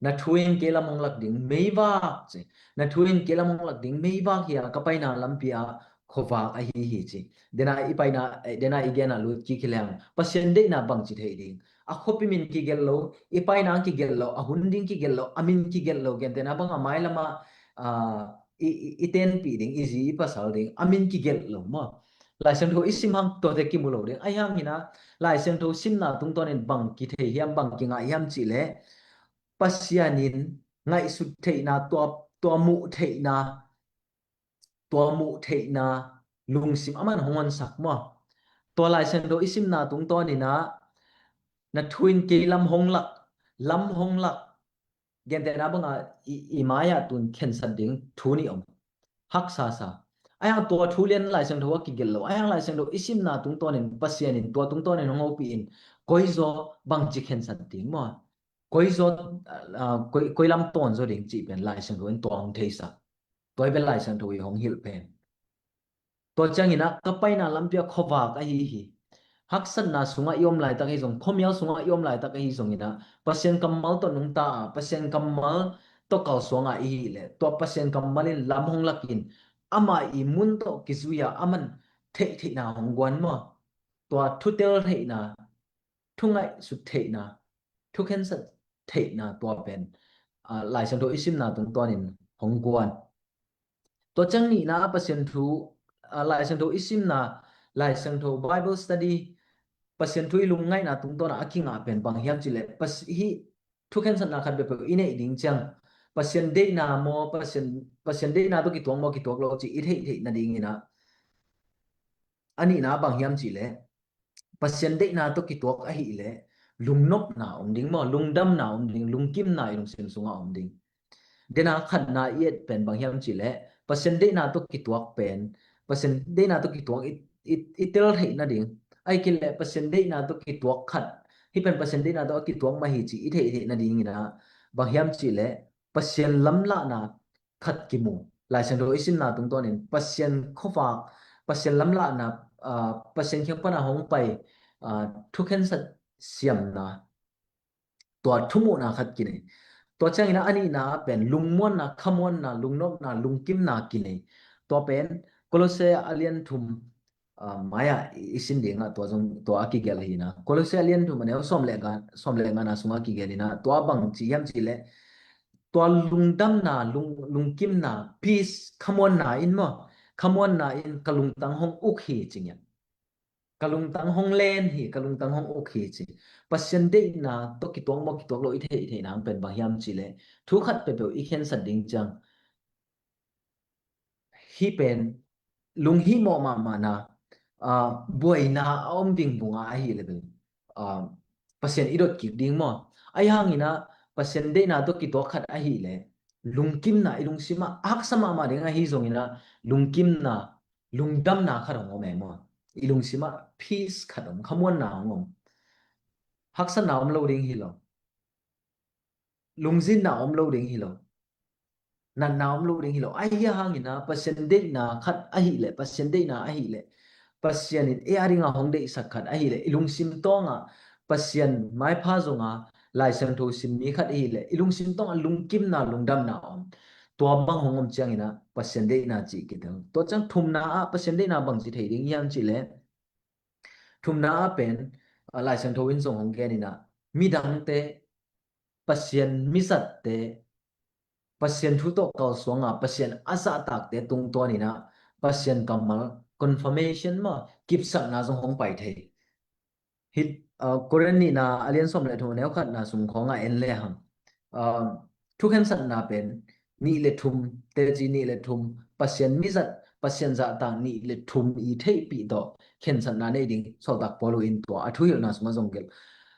Na thu in kei lam hong lak ding meivak ci. Na thu in kei lam hong lak ding meivak hi a, ka paina lampi ah khuavak ahi hi ci. Dena i paina, eh, dena i gena lut kik hi le hang. Pasian deihna bangci thei ding. A khuapi min kigelh lo, i paina kigelh lo, a hun ding kigelh lo, a min kigelh lo, gentehna banga mailam ah, ah, i, i, i tenpih ding, i zi i pasal ding, a min kigelh lo maw. Lai Siangtho i sim hang tuate kimu lo ding. Ahi hangina Lai Siangtho simna tungtawnin bang kithei hiam, bang kingah hiam cihleh, Pasian in ngaihsut theihna, tua, tua muh theihna, tua muh theihna lungsim aman hong honsak maw. Tua Lai Siangtho i simna tungtawnina na thu in kei lam hong lak, lam hong lak, gentehna banga i, i mai-ah tun khensat ding thu nih om. Haksasa. Ahi hang tua thu lian Lai Siangtho a kigelh lo. Ahi hang Lai Siangtho i simna tungtawnin Pasian in tua tungtawnin hong hopih in koizaw bangci khensat ding maw? Koizaw, ah, koi, koi lam tawn zaw ding cih pen Lai Siangtho in tua hong theisak. Tua hi pen Lai Siangtho i hong hilh pen. Tua ciangin ah ka paina lampi ah khuavak ahi hi. Haksatna sungah i om laitak ahi zong, khuamial sungah i om laitak ahi zongin ah Pasian kammal tawh nungta a, Pasian kammal tawh kalsuang a i hih leh, tua Pasian kammal in lam hong lakin amah i mun tawh kizui a aman theihtheihna hong guan maw? Tua thutel theihna, thu ngaihsut theihna, thu khensat theihna tua pen, ah, Lai Siangtho i simna tungtawnin hong guan. Tua ciang nihna ah Pasian thu, ah, Lai Siangtho i simna, Lai Siangtho Bible study, Pasian thu i lungngaihna tungtawn ah a kingah pen bang hiam cih leh, Pas-, hih thu khensatna khat peuhpeuh i neih ding ciang, Pasian deihna maw, Pasian, Pasian deihna tawh kituak maw, kituak lo cih i theihtheih nadingin ah, a nihna ah bang hiam cih leh, Pasian deihna tawh kituak ahih leh lungnopna om ding maw, lungdamna om ding, lungkimna i lungsim sungah om ding. Dena khatna i et pen bang hiam cih leh Pasian deihna tawh kituak pen, Pasian deihna tawh kituak i, i, i tel theih nading. Ahih kei leh Pasian deihna tawh kituak khat, hih pen Pasian deihna tawh a kituak mah hi cih i theihtheih nadingin ah bang hiam cih leh Pasian lamlahna khat kimu. Lai Siangtho i simna tungtawnin Pasian khuavak, Pasian lamlahna, ah, Pasian kiang pana hong pai, ah, thu khensat siamna, tua thumuhna khat kinei. Tua ciangin ah a nihna ah pen lungmuanna, khamuanna, lungnopna, lungkimna kinei. Tua pen Kolose a lian thum, ah, mai-ah i, i sin dingah tua zong, tua a kigelh hi na. Kolose a lian thum a neu sawm le nga, sawm le ngana sungah kigelh hi na. Tua bang ci hiam cih leh, tua lungdamna, lung, lungkimna, peace, khamuanna in maw, khamuanna in ka lungtang hong uk hi ci ngiat. Ka lungtang hong len hi, ka lungtang hong uk hi ci. Pasian deihna tawh kituak maw, kituak lo i theihtheihna pen bang hiam cih leh, thu khat peuhpeuh i khensat ding ciang, hih pen lunghimawh mahmahna, ah, buaina a om ding bungah ahih leh pen, ah, Pasian i dot kik ding maw? Ahi hangin ah Pasian deihna tawh kituak khat ahih leh lungkimna i lungsim ah haksa mahmah ding ahi zongin ah lungkimna, lungdamna khat hong om e maw? I lungsim ah peace khat om, khamuanna hong om. Haksatna om lo ding hi lo. Lungzinna om lo ding hi lo. Natna om lo ding hi lo. Ahi hangin ah Pasian deihna khat ahih leh, Pasian deihna ahih leh, Pasian in ei a dingah hong deihsak khat ahih leh, i lungsim tawngah Pasian maipha zonga Lai Siangtho sim mi khat ahih leh, i lungsim tawngah lungkimna, lungdamna om. Tua bang hong om ciangin ah Pasian deihna cih kitel. Tua ciang thumna ah Pasian deihna bang ci thei ding hiam cih leh, thumna ah pen, ah, Lai Siangtho in zong hong gen in ah, midangte, Pasian mizatte, Pasian thu tawh kalsuanga Pasian a zahtakte tungtawnin ah Pasian kammal, confirmation maw, kipsakna zong hong pai thei. Hih, ah, Korin nihna a lian sawm le thum a neu khatna sung khawngah en le hang, ah, thukhensatna pen nih le thum, teci nih le thum, Pasian mizat, Pasian zahtak nih le thum i theihpih tawh khensatna nei ding sawltak Paul in tua a thuhilhna sungah zong gelh.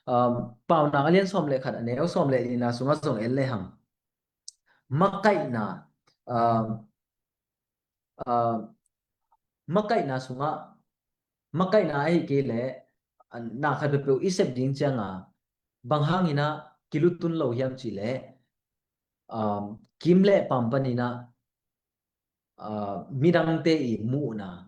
Um, Paunak a lian sawm le khat a neu sawm le nihna sungah zong en le hang. Makaihna, um, uh, makaihna sungah, makaihna ahih kei leh, uh, na khat peuhpeuh i sep ding cianga, bang hangin ah kilutun lo hiam cih leh, um, kim le paam panin ah, uh, midangte i muhna,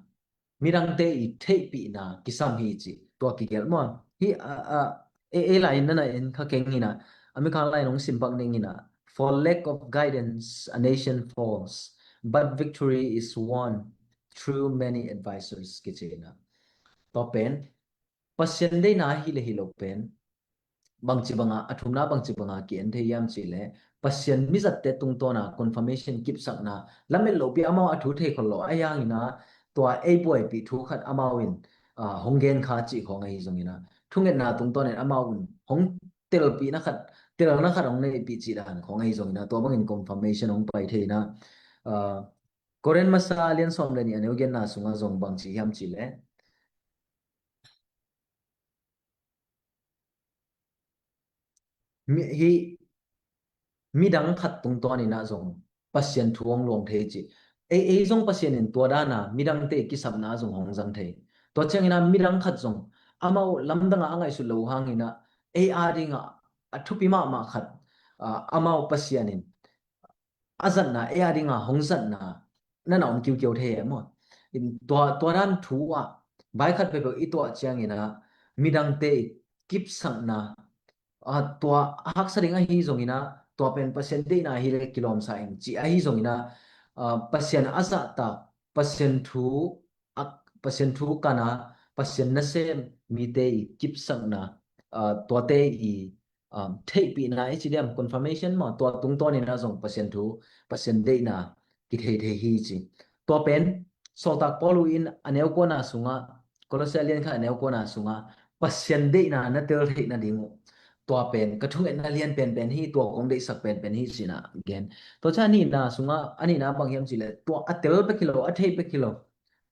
midangte i theihpihna kisam hi ci, tua kigelh maw. Hih, uh, uh, ei, ei lai in na na en kha keng in ah, a Mikang lai in hong simpak ning in ah, "For lack of guidance, a nation falls, but victory is won through many advisors," kici in ah. Tua pen, Pasian deihna hi le hi lo pen, bangci banga, a thumna bangci banga ki-en thei hiam cih leh, Pasian mizatte tungtawna confirmation kipsakna, lamet lopi amau a thu thei khol lo, ahi hangin ah, tua ei buaipih thu khat amau in, ah, hong gen kha cih khawng ahi zongin ah, thungetna tungtawnin amau in hong telpihna khat, telna khat hong neihpih cih dan khawng ahi zongin ah, tua bangin confirmation hong pai thei in ah, ah, Korin masa a lian sawm le nih a neu genna sungah zong bang ci hiam cih leh, mi, hih midang khat tungtawnin ah zong Pasian thu hong luang thei ci. ei, ei zong Pasian in tua dana midangte i kisapna zong hong zang thei. Tua ciangina midang khat zong amau lamdanga a ngaihsut lo hangina ei adinga a thupi mahmah khat, ah, amau Pasian in a zatna, ei adinga hong zatna nana om kiukiu thei e maw? In tua, tua dan thu ah vai khat peuhpeuh i tuah ciangina midangte i kipsakna, ah, tua a haksa ding ahi zongina tua pen Pasian deihna hi le kilawmsa in ci ahi zongina, ah, Pasian a zahtak, Pasian thu a, Pasian thu kana, Pasian nasem mite i kipsakna, ah, tuate i, ah, theihpihna i ci diam, confirmation maw, tua tungtawnina zong Pasian thu, Pasian deihna kithei thei hi ci. Tua pen Sawltak Paulu in a neu kuana sungah, Kolose a lian khat a neu kuana sungah Pasian deihna na tel theih nading uh. Tua pen ka thungetna lian penpen hi, tua kong deihsak penpen hi cina gen. Tua ciang a nihna sungah, a nihna bang hiam cileh tua a tel bek hi lo, a theih bek hi lo,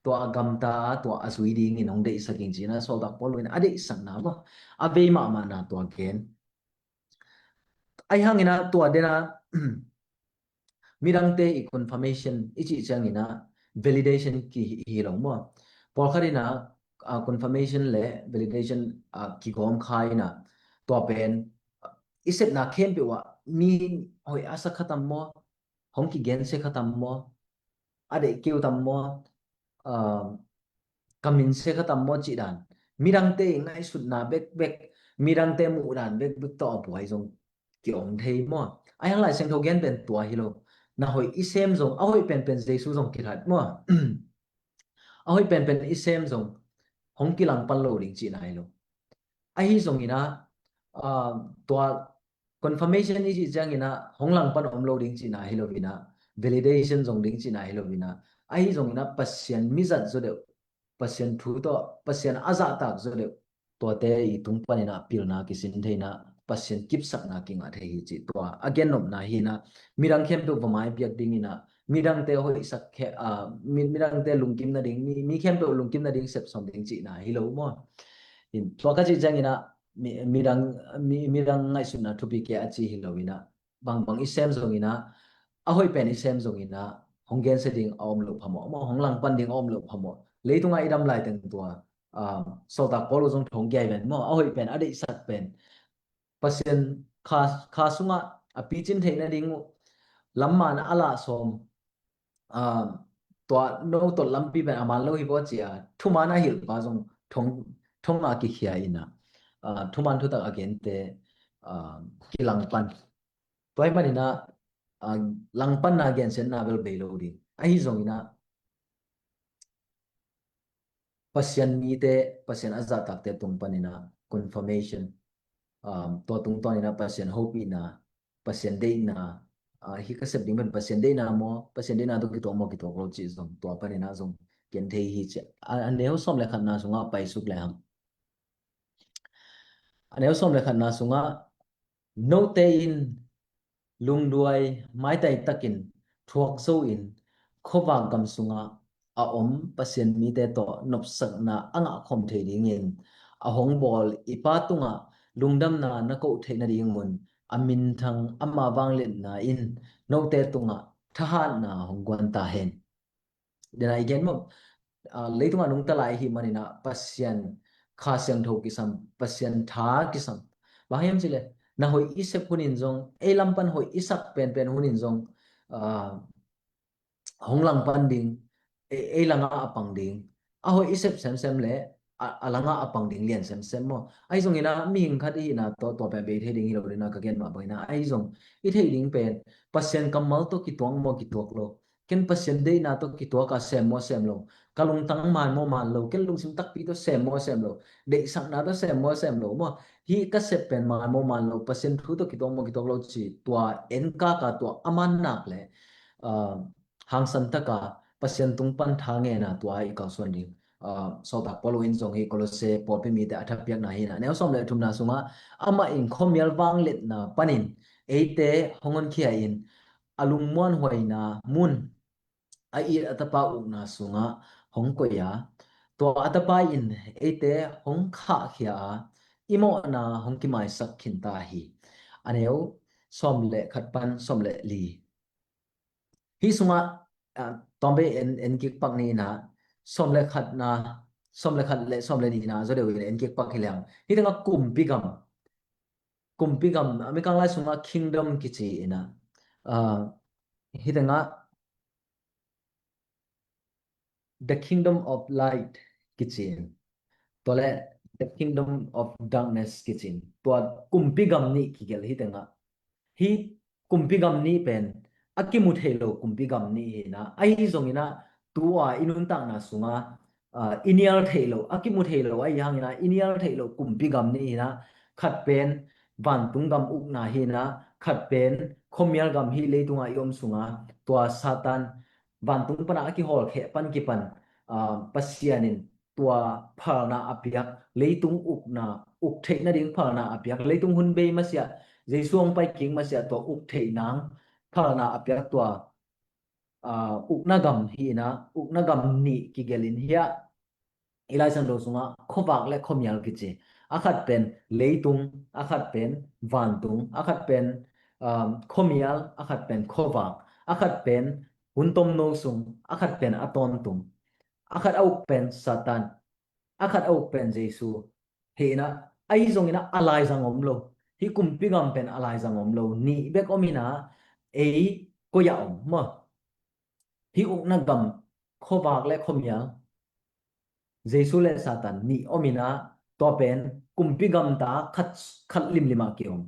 tua a gamta, tua a zui dingin hong deihsak ing cina Sawltak Paulu in a deihsakna maw, a vei mahmahna tua gen. Ahi hangina tua dena midangte i confirmation i cih ciangina validation ki hi, hi lo maw? Pawlkhat ina, ah, confirmation le validation, ah, kigawm kha ina tua pen, ah, i sepna khempeuh ah mi hoih a sa kha tam maw? Hong kigensia kha tam maw? A deih keu tam maw? Ah, ka minsia kha tam maw cih dan. Midangte i ngaihsutna bekbek, midangte muhdan bekbek tawh a buai zong ki-om thei maw? Ahi hang Lai Siangtho gen pen tua hi lo. Na hoih i sem zong, a hoih penpen Jesu zong kithat maw? A hoih penpen i sem zong hong kilangpan lo ding cihna hi lo. Ahi zongina, ah, tua confirmation i cih ciangina hong langpan om lo ding cihna hi lo ina, validation zong ding cihna hi lo ina, ahi zongina Pasian mizat zaw deuh, Pasian thu tawh, Pasian a zahtak zaw deuh, tuate i tung panina pilna kisin theina, Pasian kipsakna kingah thei hi cih tua a gennopna hina, midang khempeuh va maipiak dingina, midangte hoihsak khe, ah, mi, midangte lungkim nading, mi, mi khempeuh lungkim nading sepsawm ding cihna hi lo maw? In, tua ka cih ciangina, mi, midang, mi, midang ngaihsutna thupi kei a ci hi lo ina, bangbang i sem zongina, a hoih pen i sem zongina, hong gensia ding a om lo phamawh, maw, hong langpan ding a om lo phamawh. Leitunga i dam laiteng tua, ah, Sawltak Paulu zong thong giai ven maw, a hoih pen, a deihsak pen Pasian kha, kha sungah a picin theih nading uh lamman a lah sawm, ah, tua no tot lampi pen a man lo hi baw cia, thuman a hilhpa zong thong, thong a kikhia ina, ah, thuman thutak a gente, ah, kilangpan. Tua hi manina, ah, langpanna gensiatna bel bei lo ding. Ahi zongina, Pasian mite, Pasian a zahtakte tung panina confirmation, um, tua tungtawnina Pasian hopihna, Pasian deihna, ah, hi ka sep ding pen Pasian deihna maw, Pasian deihna tawh kituak maw, kituak lo cih zong tua panina zong ken thei hi ci. A, a neu sawm le khatna sungah paisuk le hang. A neu sawm le khatna sungah note in lungduai maitai takin thuak zo in khuavak gam sungah a om Pasian mite tawh nopsakna a ngahkhawm thei dingin a hong bawl i Pa tungah lungdamna na koh theih nading mun a minthang ama vangliatna in note tungah thahatna hong guan ta hen. Dena i gen maw, ah, leitungah nungta lai i hih manina Pasian Kha Siangtho kisam, Pasian tha kisam. Bang hiam cileh na hoih i sep hunin zong, ei lampan hoih i sak penpen hunin zong, ah, hong langpan ding, ei, ei langah a pang ding. A hoih i sep semsem le a, a langah a pang ding lian semsem maw? Ahi zongina mihing khat i hihna tawh tua pen bei thei ding hi lo dina ka gen mah bangina ahi zong i theih ding pen Pasian kammal tawh kituak maw kituak lo, ken Pasian deihna tawh kituak a sem maw sem lo, ka lungtang man maw man lo, ken lungsim takpi tawh sem maw sem lo, deihsakna tawh sem maw sem lo maw, hih ka sep pen man maw man lo, Pasian thu tawh kituak maw kituak lo ci tua en kaka tua a man nak le, ah, hangsan taka Pasian tung pan tha ngena tua i kalsuan ding. Ah, Sawltak Paulu in zong hi Kolose pawlpi mite a thapiakna hi na neu sawm le thumna sungah amah in khuamial vangliatna panin eite hong honkhia in a lungmuanhuaina mun a it a tapa ukna sungah hong koih a, tua a tapa in eite hong khahkhia a, i mawhna hong kimaisak khinta hi. A neu sawm le khat pan sawm le li. Hih sungah, ah, Tawmbe en, en kik pak ni ina, sawm le khat na, sawm le khat le sawm le ni na, zo deuh in en kik pak hi leng. Hi tengah kumpi gam. Kumpi gam, a mikang lai sungah kingdom kici ina. Ah, hi tengah the kingdom of light kici in. Tua le the kingdom of darkness kici in. Tua kumpi gam nih kigelh hi tengah. Hi kumpi gam nih pen a kimu thei lo kumpi gam nih hi ina. Ahi zong ina tua i nuntakna sungah, ah, i nial thei lo, a kimu thei lo, ahi hang ina i nial thei lo kumpi gam nih hi ina. Khat pen vantung gam ukna hi ina, khat pen khuamial gam hi leitungah i om sungah tua Satan vantung pana a kihawlkheh pan kipan, ah, Pasian in tua phalna a piak, leitung ukna, uk theih nading phalna a piak, leitung hun bei masiah, Jesu hong pai kik masiah tua uk theih nang phalna a piak tua, ah, ukna gam hi ina, ukna gam nih kigelh in hiah i Lai Siangtho sungah khuavak le khuamial kici. A khat pen leitung, a khat pen vantung, a khat pen, um, khuamial, a khat pen khuavak, a khat pen hun tomno sung, a khat pen a tawntung, a khat a uk pen Satan, a khat a uk pen Jesu. Hi ina, ahi zong ina a laizang om lo. Hi kumpi gam pen a laizang om lo. Nih bek om ina, ei koi-ah om maw? Hi ukna gam, khuavak le khuamial, Jesu le Satan nih om ina, tua pen kumpi gamta khat, khat limlim ah kiom.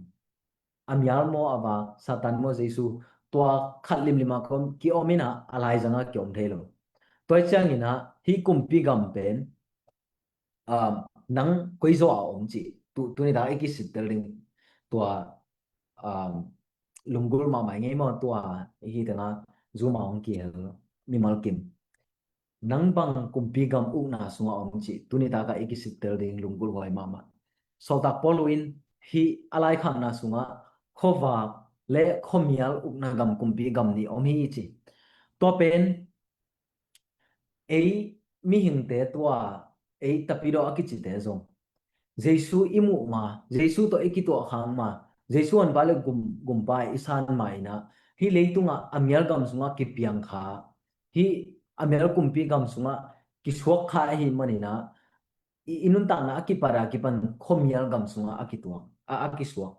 A mial maw, a vak, Satan maw, Jesu, tua khat limlim ah kiom, kiom ina, a laizang ah kiom thei lo. Tua ciang ina, hi kumpi gam pen, um, nang koi zaw a om cih, tu, tuni ta i kisittel ding, tua, um, lunggulh mahmah ngei maw, tua hi tengah Zoom a hong kihel mimal kim. Nang bang kumpi gam ukna sungah om cih, tuni ta ka i kisittel ding lunggulh huai mahmah. Sawltak Paul in hi a laikhakna sungah khuavak le khuamial ukna gam kumpi gam nih om hi ci. Tua pen ei mihingte tua, ei tapidaw a kicite zong, Jesu i muh ma, Jesu tawh i kituah khang ma, Jesu honpa le gum, gumpa i san ma ina, hi leitungah a mial gam sungah kipiang kha, hi a mial kumpi gam sungah kisuak kha ahi manina, i, i nuntakna a kipat a kipan khuamial gam sungah a kituak, a, a kisuak.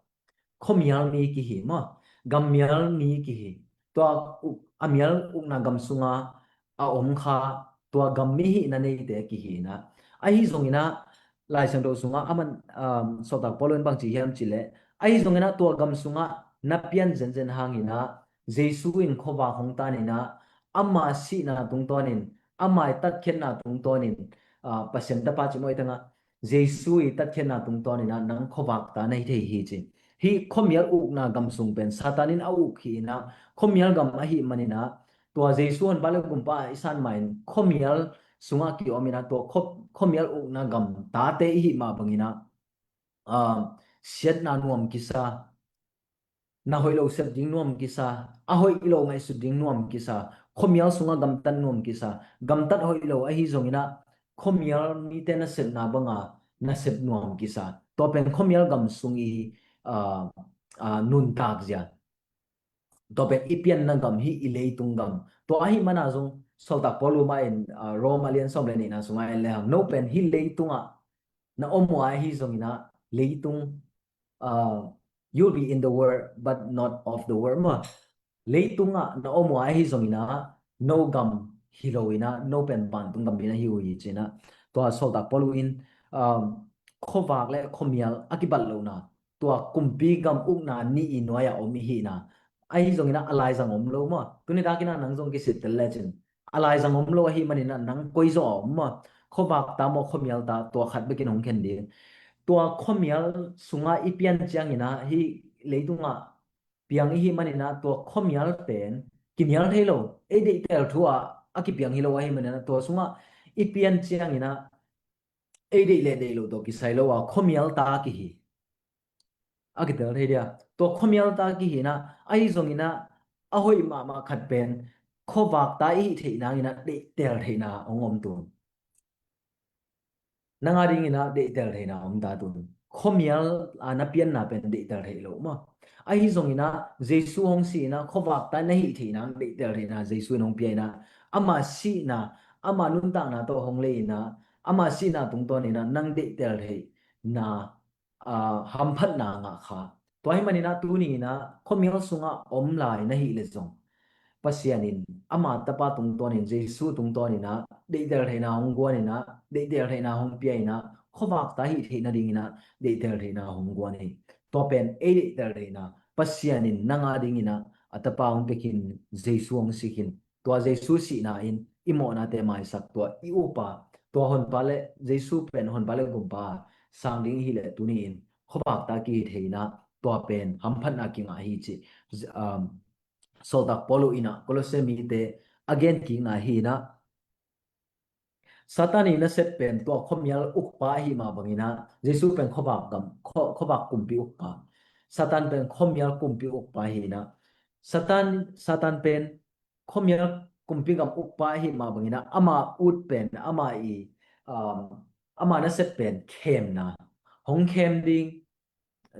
Khuamial mi kihi maw, gammial mi kihi. Tua uk, a mial ukna gam sunga a om kha, tua gam mi hihna neite kihi ina. Ahi zong ina, Lai Siangtho sunga a man, um, Sawltak Paul in bang ci hiam cih leh, ahi zong ina tua gam sunga na pian zenzen hang ina, Jesu in khuavak hong tan ina, ama sihna tungtawnin, ama i tatkhiatna tungtawnin, ah, Pasian tapa ci maw i tengah, Jesu i tatkhiatna tungtawn ina nang khuavak ta na hi thei hi ci. Hi khuamial ukna gam sung pen Satan in a uk hi ina, khuamial gam ahi manina, tua Jesu honpa le gumpa i san ma in khuamial sungah kiom ina, tua khua, khuamial ukna gam tate i hih mah bangina, ah, siatna nuam kisa, na hoih lo sep ding nuam kisa, a hoih lo ngaihsut ding nuam kisa, khuamial sunga gamtat nuam kisa, gamtat hoih lo ahi zong ina, khuamial mite nasepna banga nasep nuam kisa. Tua pen khuamial gam sung i, ah, ah, nuntak zia. Tua pen i pianna gam hi, i leitung gam. Tua ahi mana zong Sawltak Paul uma in, ah, Rom a lian sawm le nihna sunga en le hang, no pen hi leitungah na om uh ahi zong ina, leitung, uh, you'll be in the world but not of the world maw. Leitungah na om uh ahi zong ina, no gam hi lo ina, no pen vantung gam ina hi uh hi ci ina. Tua Sawltak Paul in, um, khuavak le khuamial a kibat lohna, tua kumpi gam ukna nih i nuai-ah om i hihna. Ahi zong ina a laizang om lo maw. Tuni tak ina nang zong kisittel lecin a laizang om lo ahi manina nang koi zaw a om maw. Khuavak ta maw, khuamial ta, tua khat bekin hong khen ding. Tua khuamial sunga i pian ciang ina hi leitungah piang i hih manina tua khuamial pen kinial thei lo. Ei deihtel thu ah a kipiang hi lo ahi manina tua sungah i pian ciang ina ei deih le deih lo tawh kisai lo a khuamial ta kihi. A kitel thei dia. Tua khuamial ta kihi ina, ahi zong ina, a hoih mahmah khat pen khuavak ta i hih theih nang ina deihtel theihna hong om tun. Nang a ding ina deihtel theihna om ta tun. Khuamial a na pianna pen deihtel theih lo maw. Ahi zong ina, Jesu hong si ina, khuavak ta na hih theih nang deihtel theihna Jesu in hong pia ina, ama sihna, ama nuntakna tawh hong lei in ah, ama sihna tungtawn in ah nang deihtel theihna, aa, hamphatna ngah kha. Tua ahih manin ah tuni in ah khuamial sungah om lai na hih leh zong, Pasian in ama tapa tungtawn in, Jesu tungtawn in ah deihtel theihna hong guan in ah, deihtel theihna hong pia in ah, khuavakta hih theih nading in ah deihtel theihna hong guan hi. Tua pen ei deihtel theihna, Pasian in nang a ding in ah a tapa hong pia khin, Jesu hong si khin. Tua Jesu sihna in i mawhnate maisak, tua i upa, tua Honpa le, Jesu pen Honpa le Gumpa sang ding i hih leh tuni in khuavakta kihi thei in ah, tua pen hamphatna kingah hi ci. Um, Sawltak Paul in ah Kolose mite a gen kikna hi in ah, Satan i nasep pen tua khuamial ukpa ahi mah bangin ah, Jesu pen khuavak gam, khua-, khuavak kumpi ukpa. Satan pen khuamial kumpi ukpa hi in ah, Satan, Satan pen khuamial kumpi gam ukpa ahi mah bangin ah, ama ut pen, ama i, um, ama nasep pen khemna, hong khem ding.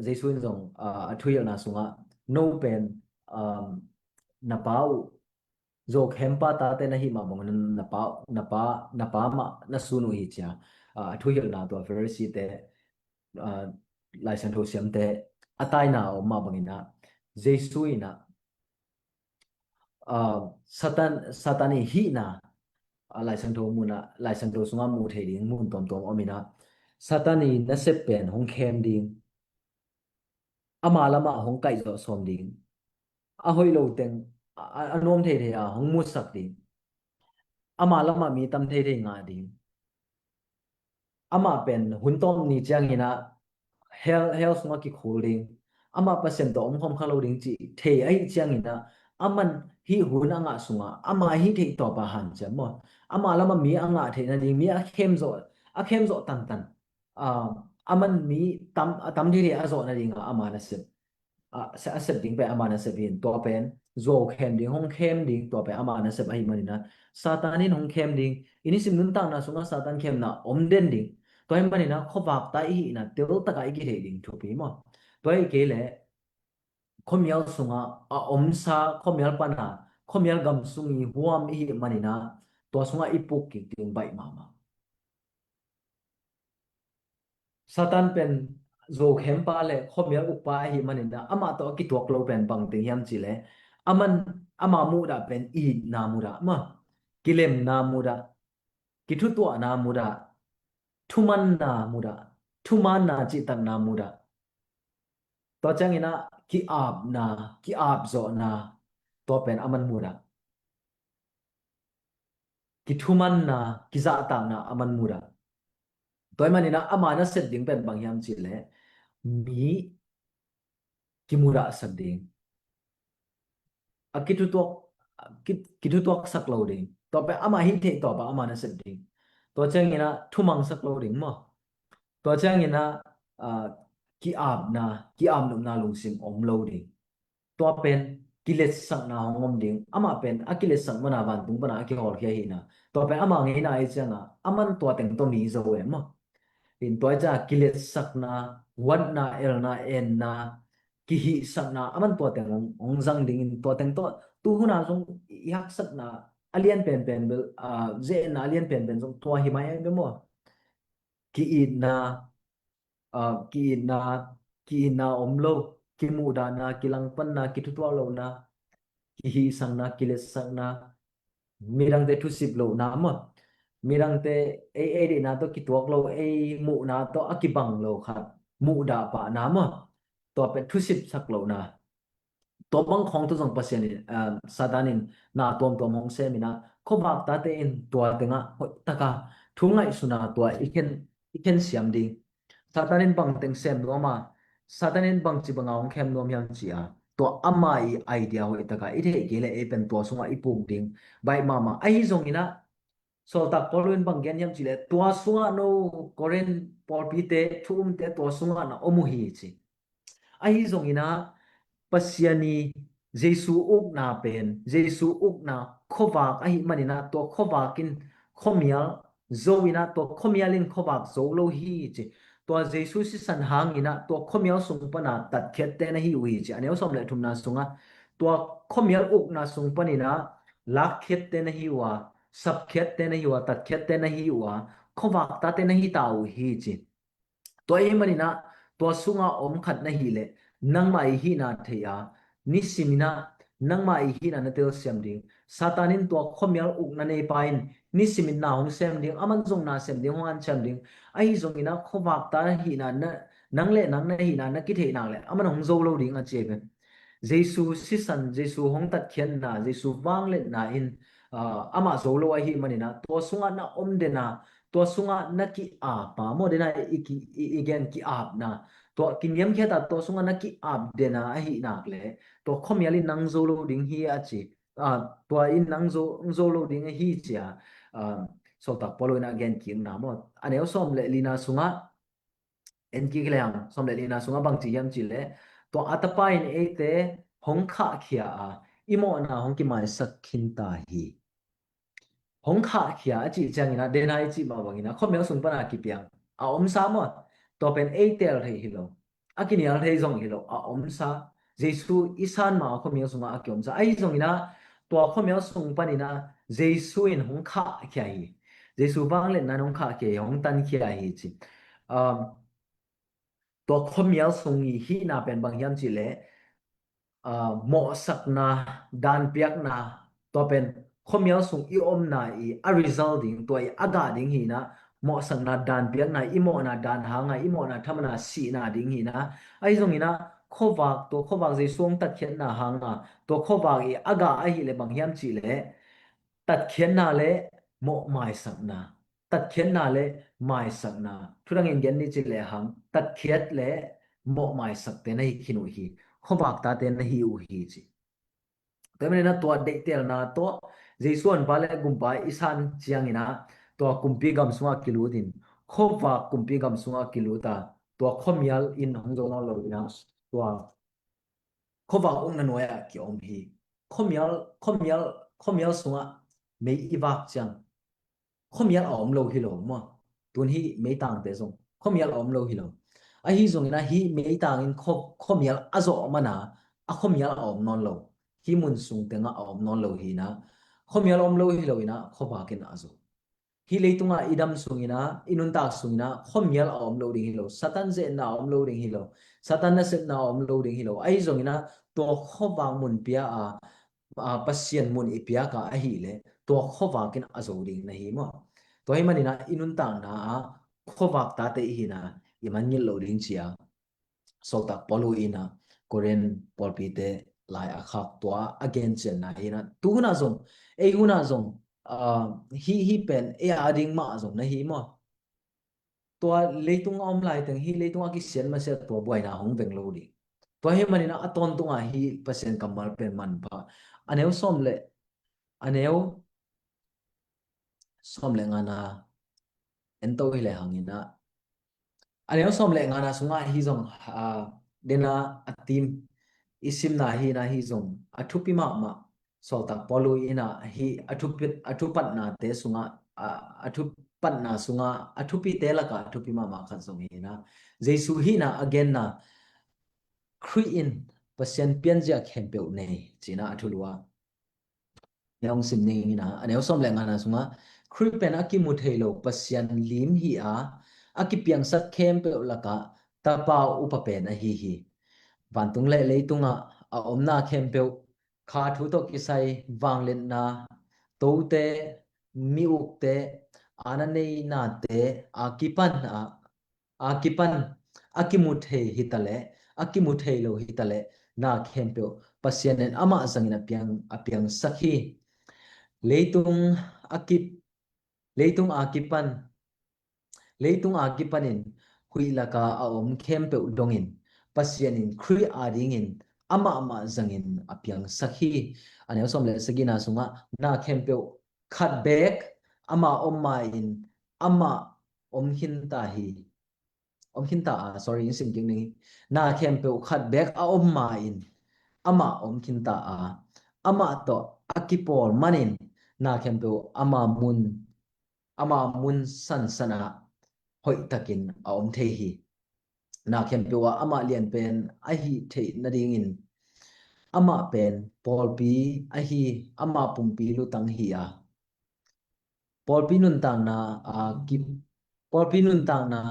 Jesu in zong, ah, a thuhilhna sungah, no pen, um, na pa uh, zo khempa tate na hih mah bangin na pa, na pa, na pa mah na sun uh hi ci a, ah, a thuhilhna tua Pharisee-te, ah, Lai Siangtho siamte a taina a om mah bangin ah, Jesu in ah, ah, Satan, Satan i hihna, ah, Lai Siangtho mun ah, Lai Siangtho sungah muh theih ding mun tuamtuam om in ah, Satan i nasep pen hong khem ding, ama lamah hong kaihzawh sawm ding, a hoih lo teng, a, a, a nuam theithei a hong musak ding, ama lamah mi tam theithei ngah ding, amah pen hun tawp ni ciangin ah hell, hell sungah kikhul ding, amah Pasian tawh omkhawm kha lo ding cih thei ahih ciangin ah, aman hih hun a ngah sungah ama hih theih tawpah hanciam maw, ama lamah mi a ngah theih nading, mi a khemzawh, a khemzawh tantan, ah, aman mi tam, a tam theithei a zawh nadingah ama nasep, ah, a sep ding pen ama nasep hi in, tua pen zuau khem ding, hong khem ding, tua pen ama nasep ahih manin ah, Satan in hong khem ding, i nisim nuntakna sungah Satan khemna om den ding. Tua ahih manin ah khuavakta i hihna teltakah i kitheih ding thupi maw. Tua ahih kei leh khuamial sungah a omsa, khuamial pana, khuamial gam sung i huam i hih manin ah, tua sungah i puk kik ding baih mahmah. Satan pen zo khempa le khuamial ukpa ahih manin ah, amah tawh a kituak lo pen bang teng hiam cih leh, aman, ama muhdah pen itna mudah maw, kilemna mudah, kithutuahna mudah, thumanna mudah, thumaanna cihtakna mudah. Tua ciangin ah ki-apna, ki-apzawhna, tua pen aman mudah. Kithumanna, kizahtakna aman mudah. Tua ahih manin ah ama nasep ding pen bang hiam cih leh, mi kimudahsak ding, a kithutuak, ki, kithutuaksak lo ding. Tua pen ama hih theih tawpah ama nasep ding. Tua ciangin ah thumangsak lo ding maw. Tua ciangin ah, ah, ki-apna, ki-apnopna lungsim om lo ding. Tua pen kiletsakna hong om ding. Amah pen a kiletsak mana vantung pana a kihawlkhia hi in ah, tua pen ama ngeina ahih ciangah, aman tua teng tawh mi zo e maw. In tua ahih ciangah kiletsakna, huatna, elna, enna, kihihsakna, aman tua teng hong, hong zang dingin, tua teng tawh tu hun ah zong i haksatna a lian penpen bel, ah, ze-etna a lian penpen zong tua hi mai e maw. Ki-itna, ah, ki-itna, ki-itna om lo, kimuhdahna, kilangpanna, kithutuak lohna, kihihsakna, kiletsakna, midangte thusip lohna maw. Midangte ei, ei deihna tawh kituak lo, ei muhna tawh a kibang lo khat muhdah pahna maw. Tua pen thusipsak lohna. Tua bang khawng tawh zong Pasian in, ah, Satan in na tuamtuam hong sem in ah, khuavak tate in tua tengah hoihtaka thu ngaihsutna tua i khen, i khen siam ding. Satan in bang teng sem nuam a, Satan in bang ci banga hong khem nuam hiam ci a, tua ama i idea hoihtaka i theih kei leh ei pen tua sungah i puk ding baih mahmah. Ahi zongin ah, Sawltak Paul in bang gen hiam cih leh, tua sungah no Korin pawlpite, thu umte tua sungah na om uh hi ci. Ahi zongin ah, Pasian i Jesu ukna pen, Jesu ukna khuavak ahih manin ah, tua khuavak in khuamial zo in ah, tua khuamial in khuavak zo lo hi ci. Tua Jesu sisan hangin ah, tua khuamial sung pana tatkhiatte na hi uh hi ci. A neu sawm le thumna sungah, tua khuamial ukna sung panin ah, lakkhiatte na hi uh a, sapkhiatte na hi uh a, tatkhiatte na hi uh a, khuavak tate na hi ta uh hi ci. Tua ahih maninah tua sungah om khat na hih leh nangmah i hihna thei a, nisiminah nangmah i hihna na telsiam ding. Satan in tua khuamial ukna neipa in nisimin na hong sem ding, aman zong na sem ding, hong hanciam ding. Ahi zonginah khuavakta hihna na, nang le nang na hihna na kitheih nak leh aman hong zo lo ding a ci hi ve. Jesu sisan, Jesu hong tatkhiatna, Jesu vangliatna in, ah, amah zo lo ahih maninah tua sungah na om dena, tua sungah na ki-apa maw, dena i, ki, i, i gen ki-apna, tua kiniamkhiata tua sungah na ki-ap dena ahih nak leh tua khuamial in nang zo lo ding hi a ci. Ah, tua in nang zo, zo lo ding ahi cia, ah, Sawltak Paul in a gen kikna maw, a neu sawm le lina sungah en kik leng, sawm le lina sungah bangci hiam cihleh, tua a tapa in eite hong khahkhia a, i mawhna hong kimaisak khinta hi. Hong khahkhia a cih cianginah, dena i cih mah banginah khuamial sung pana kipiang a omsa maw, tua pen ei teel thei hi lo, a kinial thei zong hi lo, a omsa. Jesu i san ma a khuamial sungah a kiomsa. Ahi zonginah tua khuamial sung paninah Jesu in hong khahkhia hi. Jesu vangliatna in hong khahkhia hi, hong tankhia hi ci. Um, tua khuamial sung i hihna pen bang hiam cihleh, ah, mawhsakna, daanpiakna, tua pen khuamial sung i omna i a result ding, tua i a gah ding hinah, mawhsakna, daanpiakna, i mawhna daan hanga, i mawhna thamana sihna ding hinah. Ahi zonginah khuavak, tua khuavak Jesu hong tatkhiatna hanga tua khuavak i a gah ahih leh bang hiam cihleh, tatkhiatna le mawhmaisakna, tatkhiatna le maisakna, thudangin gen ni ci lehang, tatkhiat le mawhmaisakte na hi khin uh hi, khuavaktate na hi uh hi ci. Tua hi maninah tua deihtelna tawh Jesu honpa le gumpa i san cianginah tua kumpi gam sungah kilutin, khuavak kumpi gam sungah kiluta, tua khuamial in hong zo nawn loinah, tua khuavak ukna nuai-ah kiom hi. Khuamial, khuamial, khuamial sungah mei i vak ciang khuamial a om lo hi lo maw? Tun hih meitangte zong khuamial a om lo hi lo. Ahi zonginah hih meitang in khua, khuamial a zawh mana a khuamial a om nawn lo. Hih mun sung tengah a om nawn lo hinah, khuamial a om lo hi loinah khuavak in a zo. Hih leitungah i dam sunginah, i nuntak sunginah khuamial a om lo ding hi lo, Satan zeetna a om lo ding hi lo, Satan nasepna a om lo ding hi lo. Ahi zonginah tua khuavak mun pia a, a, Pasian mun i piak a ahih leh tua khuavak in a zo ding na hi maw? Tua hi maninah i nuntakna ah khuavak tate i hihna i mangngilh lo ding cia Sawltak Paul inah Korin pawlpite lai a khak tua a gencianna hinah, tu hunah zong, ei hunah zong, ah, hih, hih pen ei a ding mah zong na hi maw? Tua leitung a om laiteng, hih leitung a kisiat masiat tua buaina hong veng lo ding. Tua hi maninah a tawntungah hih Pasian kammal pen manpha. A neu sawm le, a neu sawm le ngana ento hi le hanginah, a neu sawm le ngana sungah hih zong, ah, dena a tim i simna hinah hih zong a thupi mahmah. Sawltak Paul inah hih a thupi, a thupatnate sungah, a, a thupatna sungah a thupite lakah a thupi mahmah khat zong hinah, Jesu hihna a genna, Khrih in Pasian pianzia khempeuh nei cinah a thulu a. Hong sim ning inah, a neu sawm le ngana sungah, Khrih pen a kimu thei lo Pasian lim hi a, a kipiangsak khempeuh lakah Tapa upa pen ahi hi. Vantung le leitungah a omna khempeuh, kha thu tawh kisai vangliatna, tote, mi ukte, aana neinate a kipan ah, a kipan, a kimu thei hitaleh, a kimu thei lo hitaleh, na khempeuh Pasian in amah zangin a piang, a piangsak hi. Leitung a kip, leitung a kipan, leitung a kipanin huih laka a om khempeuh dongin Pasian in Khrih adingin amah mah zangin a piangsak hi. A neu sawm le sagihna sungah na khempeuh khat beek ama om ma-in amah om khinta hi. Om khinta a, sorry, in sim kik ning. Na khempeuh khat beek a om ma-in amah om khinta a, amah tawh a kipawl manin na khempeuh ama mun, ama mun sansan ah hoihtakin a om thei hi. Na khempeuh ah amah lianpen ahi theih nadingin amah pen pawlpi ahi, amah pumpi lutang hi a, pawlpi nuntakna a ki, pawlpi nuntakna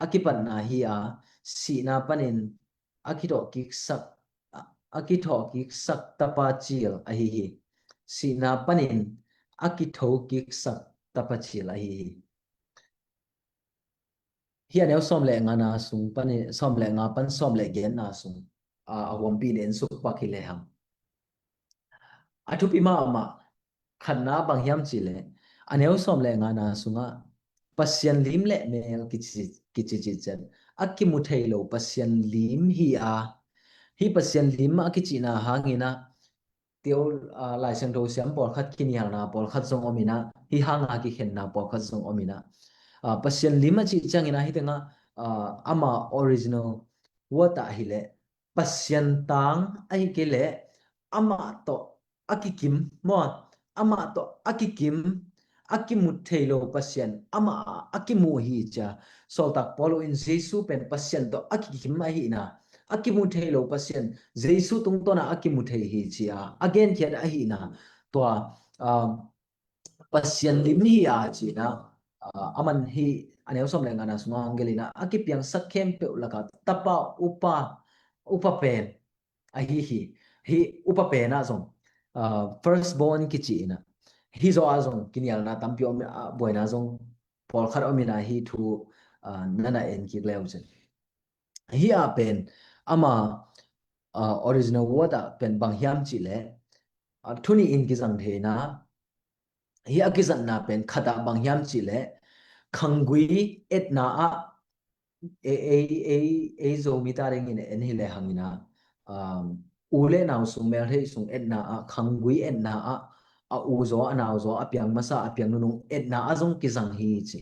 a kipatna hi a, sihna panin a kithawhkiksak, a kithawhkiksak tapa cil ahi hi. Sihna panin a kithawhkiksak tapa cil ahi hi. Hih a neu sawm le ngana sung panin, sawm le nga pan sawm le giatna sung a, a huampi in en suk pak hi lehang, a thupi mahmah khatna bang hiam cihleh, a neu sawm le ngana sungah Pasian lim le mel kici, kici cih ciang a kimu thei lo Pasian lim hi a, hih Pasian lim a kicihna hangin ah, teo, ah, Lai Siangtho siam pawlkhat kinialna pawlkhat zong om in ah, hih hanga kikhenna pawlkhat zong om in ah, ah, Pasian lim a cih ciangin ah hih tengah, ah, ama original word ah hileh Pasian tang ahi kei leh amah tawh a kikim maw, amah tawh a kikim, a kimu thei lo Pasian amah a kimu hi cia. Sawltak Paul in Jesu pen Pasian tawh a kikim ahihna, a kimu thei lo Pasian Jesu tungtawna a kimu thei hi cia a genkhiat ahihna, tua, ah, Pasian lim hi a cihna, ah, aman hih a neu sawm le ngana sungah hong gelh in ah, a kipiangsak khempeuh lakah tapa upa, upa pen ahi hi. Hih upa pen ah zong, ah, first born kici in ah, hih zaw ah zong kinialna tampi om, ah, buaina zong pawlkhat om in ah, hih thu, ah, nana en kik le uh cin. Hih ah pen ama, ah, original word ah pen bang hiam cihleh, ah, thu nih in kizang thei in ah, hih a kizatna pen khat ah bang hiam cihleh, khanggui etna ah, ei, ei, ei, ei Zomi ta dingin en hi lehang in ah, um, u le nau sung, meltheih sung etna ah, khanggui etna ah, a u zaw, a nau zaw, a piang masa, a piang nunung etna ah zong kizang hi ci.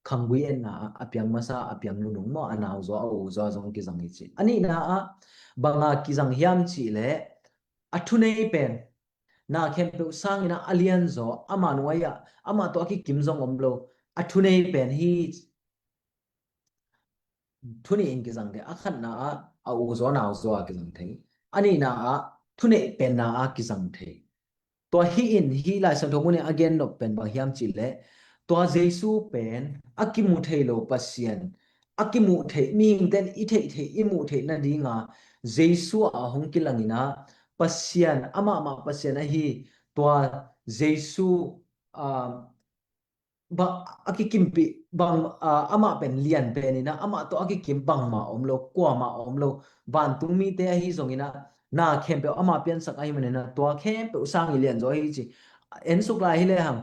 Khanggui etna ah, a piang masa, a piang nunung maw, a nau zaw, a u zaw ah zong kizang hi ci. A nihna ah banga kizang hiam cihleh, a thunei pen na khempeuh sangin ah a lianzaw, ama nuai ah amah tawh a kikim zong om lo, a thunei pen hi. Thu nih in kizang thei, a khatna ah a u zaw, nau zaw ah kizang thei, a nihna ah thu neih penna ah kizang thei. Tua hih in, hih Lai Siangtho mun in a gen nop pen bang hiam cihleh, tua Jesu pen a kimu thei lo Pasian, a kimuh theih, mihingte in i theih theih, i muh theih nadinga Jesu ah hong kilang in ah, Pasian, amahmah Pasian ahi tua Jesu, ah, ba, a kikimpih bang, ah, amah pen lian pen in ah, amah tawh a kikim bangmah om lo, kuamah om lo, vantung mite ahi zongin ah, na khempeuh amah piansak ahih manin ah, tua khempeuh sang i lianzaw hi ci. En suk lai hi lehang,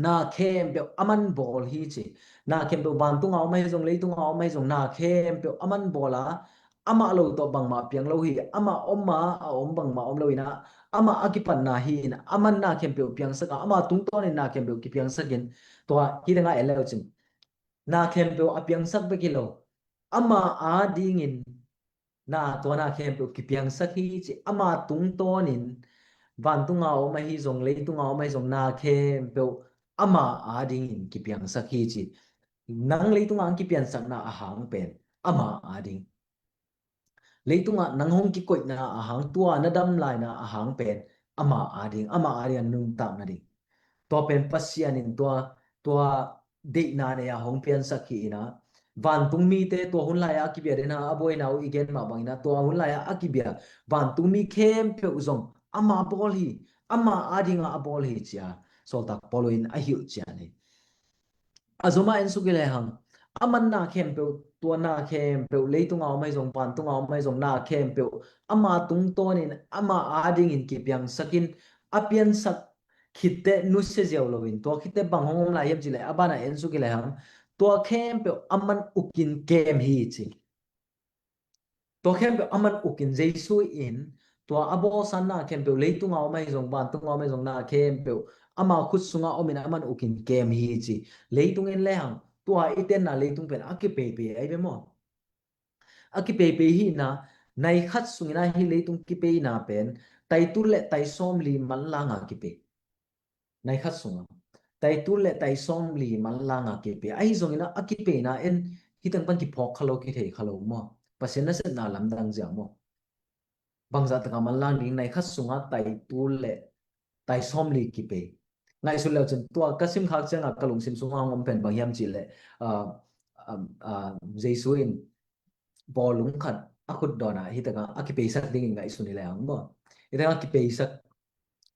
na khempeuh aman bawl hi ci. Na khempeuh vantunga om ahi zong, leitunga om ahi zong, na khempeuh aman bawl a, amah lo tawh bangmah piang lo hi. Amah om a, a om bangmah om lo in ah, amah a kipatna hi in, aman na khempeuh piangsak a, amah tungtawnin na khempeuh kipiangsak in, tua hih tengah en le uh cin. Na khempeuh a piangsak bek hi lo, amah adingin na, tua na khempeuh kipiangsak hi ci. Amah tungtawnin vantunga om ahi zong, leitunga om ahi zong, na khempeuh amah adingin kipiangsak hi ci. Nang leitunga ang kipiansakna ahang pen amah ading. Leitungah nang hong kikoihna ahang, tua na dam laina ahang pen amah ading, amah ading a nuntak nading. Tua pen Pasian in tua, tua deihna nei a hong piansak hi in ah, vantung mite tua hun lai-ah a kibia den a, a buaina uh i gen mah bangin ah, tua hun lai-ah a kibia vantung mi khempeuh zong amah bawl hi, amah adingah a bawl hi cia Sawltak Paul in a hilh cian hi. A zomah en suk hi lehang, aman na khempeuh, tua na khempeuh, leitunga om ahi zong, vantunga om ahi zong, na khempeuh ama tungtawnin, ama adingin kipiangsakin, a piansak khitteh nusia ziau loin, tua khitteh bang hong om lai hiam cihleh, a banah en suk hi lehang, tua khempeuh aman ukin kem hi ci. Tua khempeuh aman ukin, Jesu in tua a bawlsan na khempeuh, leitunga om ahi zong, vantunga om ahi zong, na khempeuh ama khut sunga omin aman ukin kem hi ci. Leitung en lehang, tua i tenna leitung pen a kipeipei ahi ve maw? A kipeipei hi na, nai khat sungin ahi leitung kipeina pen, taitul le taisawm li manlanga kipei. Nai khat sungah taitul le taisawm li manlanga kipei. Ahi zongin a kipeina en, hiteng pan kiphawk kha lo, kithei kha lo maw? Pasian nasepna lamdang zia maw? bangzah taka manlang ding, nai khat sungah tai tul le tai sawmli kipei. Ngaihsun leu cin tua ka simkhak ciangah ka lungsim sungah hong om pen bang hiam cihleh, ah, ah, ah, Jesu in bawlung khat a khut dawnah hih takah a kipeisak dingin ngaihsun hi leh hang maw. Hih takah kipeisak,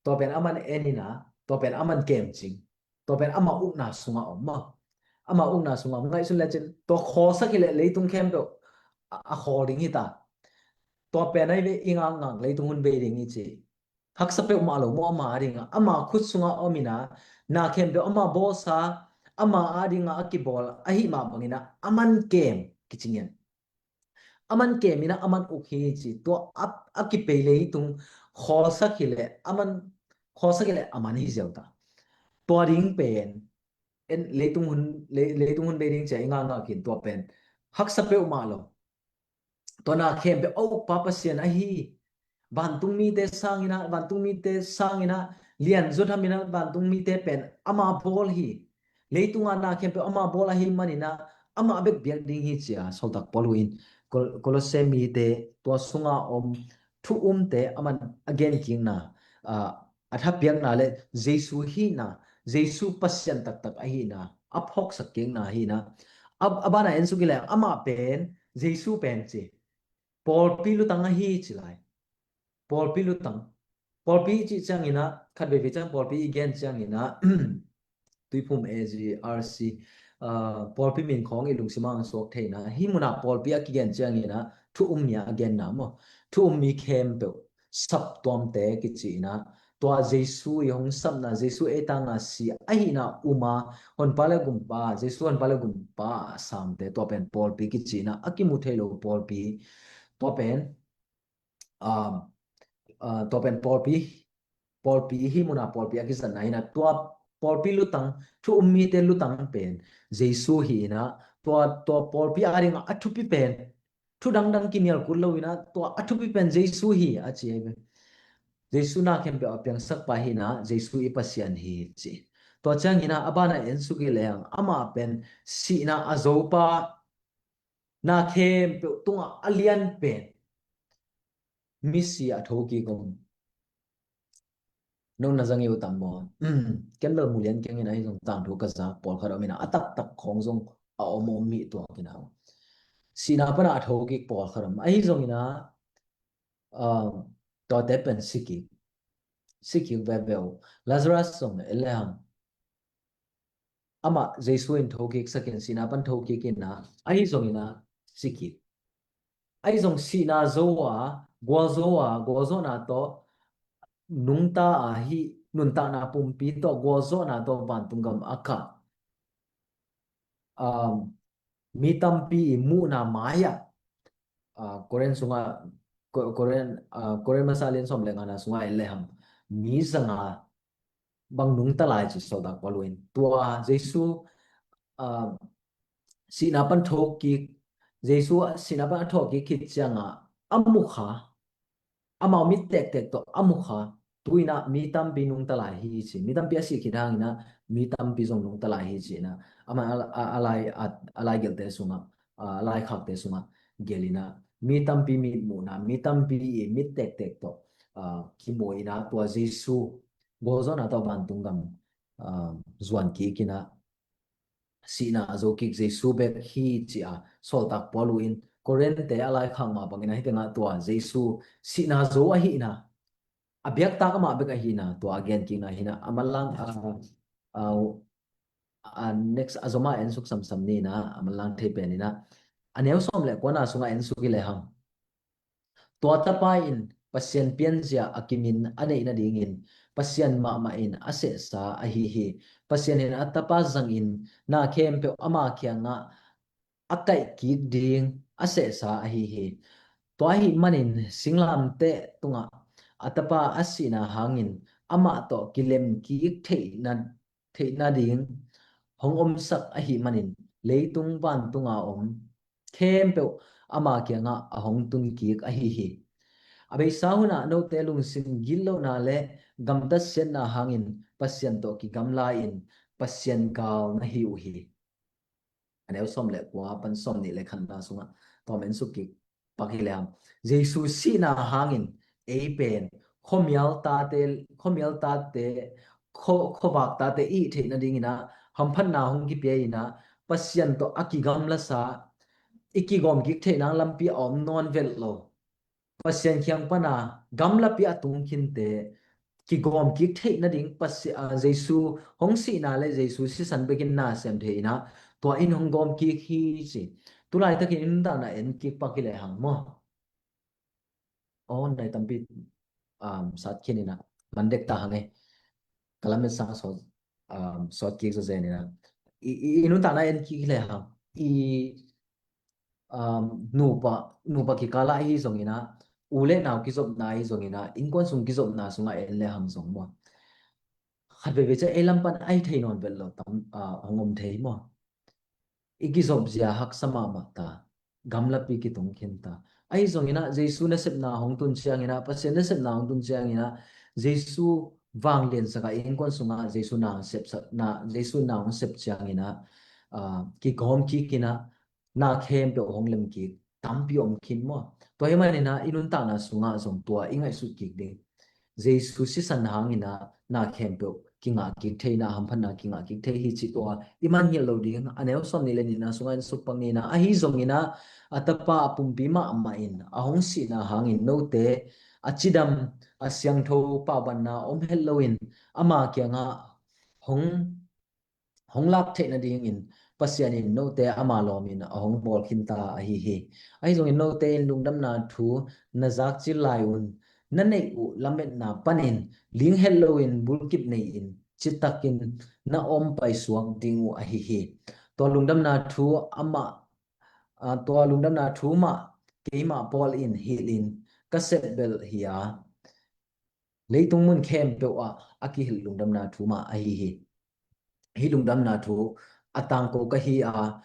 tua pen aman en inah, tua pen aman kemcing, tua pen ama ukna sungah om maw. Ama ukna sungah om, ngaihsun lecin tua khawlsak hileh leitung khempeuh a, a khawl ding hita. Tua pen ahi ve, i ngakngak leitung hun bei ding hi ci. Haksa peuhmah lo maw ama a dingah, ama khut sungah om inah, na khempeuh ama bawlsa, ama a dingah a kibawl ahi mah banginah aman kem kici ngian. Aman kem inah aman uk hi ci. Tua a, a kipei leitung khawlsak hileh aman, khawlsak hileh aman hi ziau ta. Tua ding pen en, leitung hun, lei, leitung hun bei ding cia i ngakngak in tua pen haksa peuhmah lo. Tua na khempeuh a ukpa Pasian ahi. Vantung mite sanginah, vantung mite sanginah lianzut haminah vantung mite pen ama bawl hi. Leitungah na khempeuh ama bawl ahi maninah amah bek biak ding hi cia sawltak Paul in Kol-, Kolosse mite tua sungah om thu umte aman a genkikna, ah, a thapiakna le Jesu hihna, Jesu Pasian taktak ahihna a phawksak kikna hihna. A, a banah en suk hileh amah pen, Jesu pen ci, pawlpi lutang ahi ci lai. Pawlpi lutang. Pawlpi i cih cianginah, khat veivei ciang pawlpi i gen cianginah, Tuiphum A G R C, ah, pawlpi min khawng i lungsimah hong suak theihna. Hih munah pawlpi a kigen cianginah thu um mi a genna maw. Thu um mi khempeuh saptuamte kici inah, tua Jesu i hong sapna, Jesu ei tanga si ahihna uma, honpa le gumpa, Jesu honpa le gumpa a samte, tua pen pawlpi kici inah a kimu thei lo pawlpi. Tua pen, um, uh, tua pen pawlpi, pawlpi hih munah pawlpi a kizatna hinah, tua pawlpi lutang, thu um mite lutang pen Jesu hi inah, tua, tua pawlpi a dingah a thupi pen, thu dangdang kinial kul lo inah, tua a thupi pen Jesu hi a ci ahi ve. Jesu na khempeuh a piangsakpa hinah, Jesu i Pasian hi ci. Tua cianginah a banah en suk hileh hang, amah pen sihna a zopa, na khempeuh tungah a lian pen misi a thokik om. Nong na zang i uh tam maw? Ken bel mu lian keng in ahi zong tangthu ka zak pawlkhat om inah a taktak khawng zong a om om mi tuak inah. Sihna pana a thokik pawlkhat om. Ahi zong inah, um, tuate pen sikik. Sikik veve uh. Lazarus zong en le hang. Amah Jesu in thokik sakin, sihna pan thokik inah, ahi zong inah sikik. Ahi zong sihna zo a, gualzo a, gualzawhna tawh nungta a, hih nuntakna pumpi tawh gualzawhna tawh vantung gam a kah. Um, mi tampi i muhna mai-ah, ah, Korin sungah, Ko-, Korin, ah, Korin masa lian sawm le ngana sungah en le hang, mi zanga bang nungta lai ci sawltak Paul in. Tua Jesu, ah, sihna pan thawkkik, Jesu sihna pan a thawkkik khit ciangah a mukha, amau mit tektek tawh a mukha, tu inah mi tampi nungta lai hi ci. Mi tampi a sih khit hanginah mi tampi zong nungta lai hi ci inah, amah a, a, a lai, a, a laigelhte sungah, a laikhakte sungah gelh inah, mi tampi mitmuhna, mi tampi i mit tektek tawh, a, kimu inah tua Jesu gualzawhna tawh vantung gam, a, zuan kik inah, sihna a zo kik Jesu bek hi ci-a sawltak Paul in Korinte a laikhak mah bangin ahi tengah tua Jesu sihna zo ahihna, a biaktak amah bek ahihna tua a genkikna hinah, a manlang, a, a, a next a zomah en suk samsam ni inah, a manlang thei pen inah, a neu sawm le kuana sungah en suk hi le hang. Tua tapa in Pasian pianzia a kimin a neih nadingin Pasian mahmah in a sehsa ahi hi. Pasian in a tapa zangin na khempeuh ama kiangah a kaihkik ding a sehsa ahi hi. Tua ahih manin singlamteh tungah a tapa a sihna hangin amah tawh kilemkik theihna theih nading hong omsak ahih manin leitung vantunga om khempeuh ama kiangah a hong tunkik ahi hi. A beisa hunah note lungsim gitlohna le gamtat siatna hangin Pasian tawh kigamla-in Pasian gal na hi uh hi. A neu sawm le kua pan sawm nih le khatna sungah tawm en suk kik pak hi lehang, Jesu sihna hangin ei pen khuamial tate, khuamial tate, khua, khuavak tate i theih nadingin ah hamphatna hong kipia in ah, Pasian tawh a kigamlasa i kigawm kik theih nang lampi a om nawn velh lo. Pasian kiang pana gamlapi a tung khinte kigawm kik theih nading Pasi-, ah, Jesu hong sihna le Jesu sisan bekin na sem thei in ah, tua in hong gawm kik hi ci. Tulaitakin i nuntakna en kik pak hi lehang maw? Aw, nai tampi, um, sat khin in ah, man dek ta hang e. Ka lamet sang sawt, um, sawt kik zawzen in ah, i, i, i nuntakna en kik hi lehang, i, um, nupa, nupa kikala ahi zongin ah, u le nau kizopna ahi zongin ah, innkuan sung kizopna sungah en lehang zong maw, khat veivei ciang ei lam pan ai thei nawn velh lo tam, ah, hong om thei maw? I kizop zia haksa mahmah ta, gamlapi kitung khin ta. Ahi zongin ah Jesu nasepna hong tun ciangin ah, Pasian nasepna hong tun ciangin ah, Jesu vanglian sak a, innkuan sungah Jesu na hong sepsak, na, Jesu na hong sep ciangin ah, ah, kigawm kik in ah, na khempeuh hong lem kik tampi om khin maw? Tua hi manin ah i nuntakna sungah zong tua i ngaihsut kik ding. Jesu sisan hangin ah na khempeuh kingah kik thei in ah, hamphatna kingah kik thei hi cih tua i mangngilh lo ding. A neu sawmnih le nihna sungah en suk pak ni in ah, ahi zongin ah a Tapa a pumpi mahmah in a hong sihna hangin note a cidam, a siangtho, paubanna om het loin ama kiangah hong hong lak theih nadingin Pasian in note ama lawmin a hong bawl khin ta ahi hi. Ahi zongin note in lungdamna thu na zakcil lai un, na neih uh lametna panin ling het loin bulkip nei-in citakin na om paisuak ding uh ahi hi. Tua lungdamna thu amah, ah, tua lungdamna thu mah keimah Paul in hilhin ka sepbelh hi a, leitung mun khempeuh ah a kihilh lungdamna thu mah ahi hi. Hih lungdamna thu a tangko ka hi a,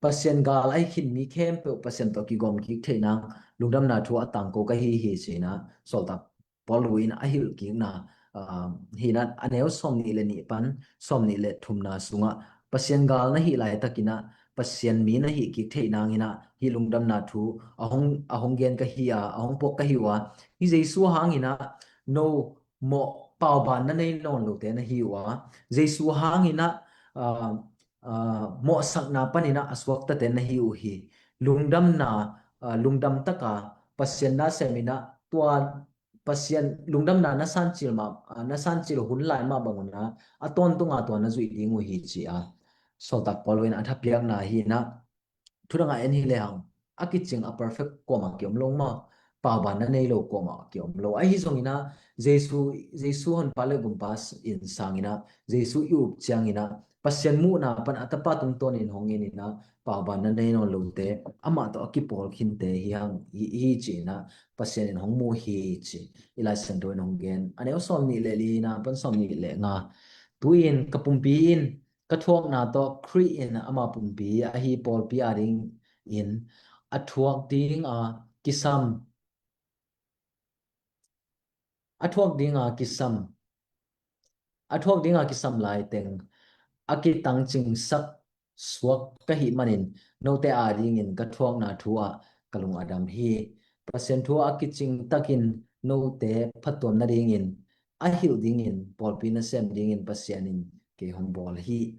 Pasian gal a hi khin mi khempeuh Pasian tawh kigawm kik theih nang lungdamna thu a tangko ka hi hi ci-in ah Sawltak Paul in a hilh kikna, ah, hi in ah a neu sawmnih le nih pan sawmnih le thumna sungah Pasian gal na hih laitakin ah Pasian mi na hih kik theih nangin ah hih lungdamna thu a hong, a hong gen ka hi a, a hong puak ka hi uh a, hih Jesu hangin ah no mawh pauban na nei nawn lote na hi uh a, Jesu hangin ah, ah, ah, mawhsakna panin ah a suaktate na hi uh hi. Lungdamna, ah, lungdam taka Pasian na sem in ah tua Pasian lungdamna na sancil mah, ah, na sancil hun lai mah bangun ah a tawntunga tua na zuih ding uh hi ci a, Sawltak Paul in a thapiakna hi in ah, thudang a en hi lehang a kicing a perfect kuamah kiom lo maw? Pauban na nei lo kuamah kiom lo. Ahi zongin ah Jesu, Jesu Honpa le Gumpa in sangin ah Jesu i up ciangin ah Pasian muhna pan a Tapa tungtawnin hong en in ah pauban na nei nawn lote amah tawh a kipawl khinte hi hang hi, hi ci-in ah Pasian in hong mu hi ci. I Lai Siangtho in hong gen. A neu sawmnih le li-na pan sawmnih le nga. Tu-in ka pumpi in ka thuakna tawh Khrih in ama pumpi ahi pawlpi adingin a thuak dinga kisam, a thuak dinga kisam, a thuak dinga kisam laiteng a kitangcingsak suak ka hih manin note adingin ka thuakna thu ah ka lung a dam hi. Pasian thu a kicing takin note phattuam nadingin a hilh dingin pawlpi nasem dingin Pasian in kei hong bawl hi.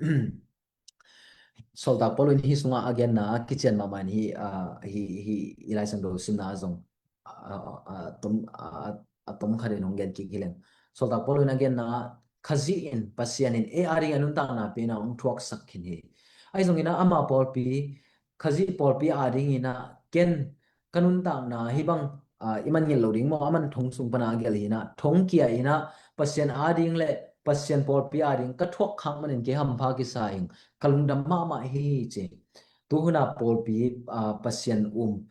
Sawltak Paul in hih sungah a genna a kician mahmah in hih, ah, hih, hih i Lai Siangtho simna ah zong, ah, ah, tom, ah, a tom khatin hong gen kik hi leng. Sawltak Paul in a genna ah Khazih in Pasian in ei ading a nuntakna pen a hong thuaksak khin hi. Ahi zongin ah ama pawlpi Khazih pawlpi adingin ah ken ka nuntakna hih bang, ah, i man ngilh lo ding maw? A man thong sung pana a gelh hi in ah, thong kia in ah Pasian ading le Pasian pawlpi ading ka thuak khak manin kei hampha kisa ing, ka lungdam mahmah hi ci. Tuhuna pawlpi, ah, Pasian um,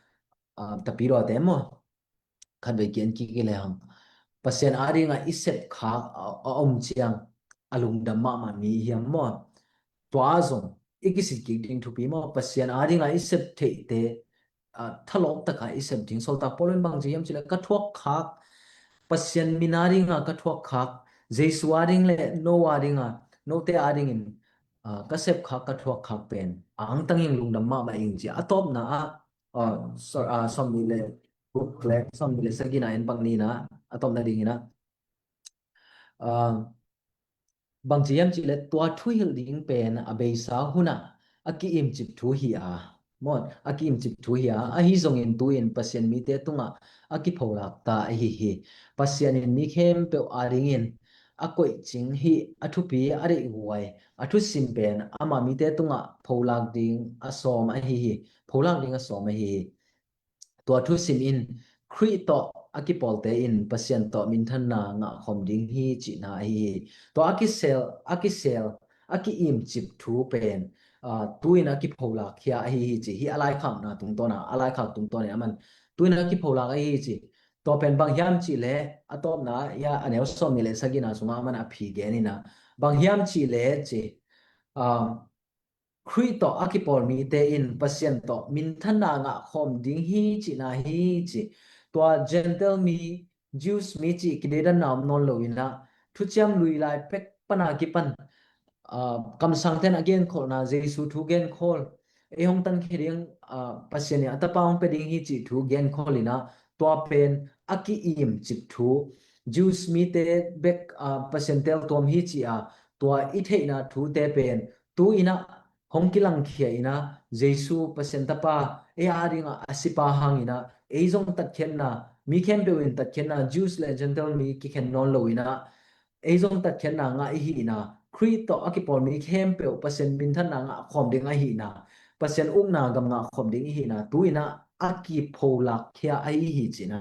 ah, tapiluate maw? Khatvei kian kik i lehang Pasian adinga i sep khak a, a om ciang a lungdam mahmah mi hiam maw? Tua zong i kisit kik ding thupi maw? Pasian adinga i sep theihte, ah, thalawp taka i sep ding. Sawltak Paul in bang ci hiam cih leh ka thuak khak, Pasian min adinga ka thuak khak, Jesu ading le no adinga, note adingin, ah, ka sep khak, ka thuak khak pen angtang ing, lungdam mahmah ing ci. A tawpna ah, ah, so, ah, sawmnih le guk le sawmnih le sagihna en bang ni in ah, a tawpna dingin ah, ah, bangci hiam cih leh tua thuhilh ding pen a beisa hunah a ki-imcip thu hi a, maw, a ki-imcip thu hi a, ahi zongin tu-in Pasian mite tungah a kipholak ta ahi hi. Pasian in mi khempeuh adingin a koihcing hi, a thupi, a deihhuai, a thusim pen ama mite tungah pholak ding a sawm ahi hi. Pholak ding a sawm ahi hi. Tua thusim in Khrih tawh a kipawlte in Pasian tawh minthanna ngahkhawm ding hi cihna ahi hi. Tua a kisel, a kisel, a ki-imcip thu pen, ah, tu-in a kipholak hi a ahi hi ci. Hi a laikhakna tungtawna, a laikhak tungtawnin aman tu-in a kipholak ahi hi ci. Tua pen bang hiam cih leh a tawpna, ya, a neu sawmnih le sagihna sungah aman a phi gen in ah, bang hiam cih leh ci, ah, Khrih tawh a kipawl mite in Pasian tawh minthanna ngahkhawm ding hi cihna hi ci. Tua Gentile mi, Jews mi cih kideidanna om nawn lo in ah, thuciam lui lai pek pana kipan, ah, kamsangte'n a genkholhna, Jesu thu genkhawl, ei hong tankhia ding, ah, Pasian in a tapa hong pia ding hi cih thu genkhawl in ah, tua pen a ki-imcip thu, Jews mite bek, ah, Pasian teltuam hi ci a, tua i theihna thute pen tu-in ah hong kilangkhia in ah, Jesu Pasian tapa, ei adingah a sipa hangin ah, ei zong tatkhiatna, mi khempeuh in tatkhiatna, Jews le Gentile mi kikhen nawn lo in ah, ei zong tatkhiatna ngah i hihna, Khrih tawh a kipawl mi khempeuh Pasian minthanna ngahkhawm ding ahihna, Pasian ukna gam ngahkhawm ding i hihna, tu-in ah a kipholak hi a ahi hi cihna.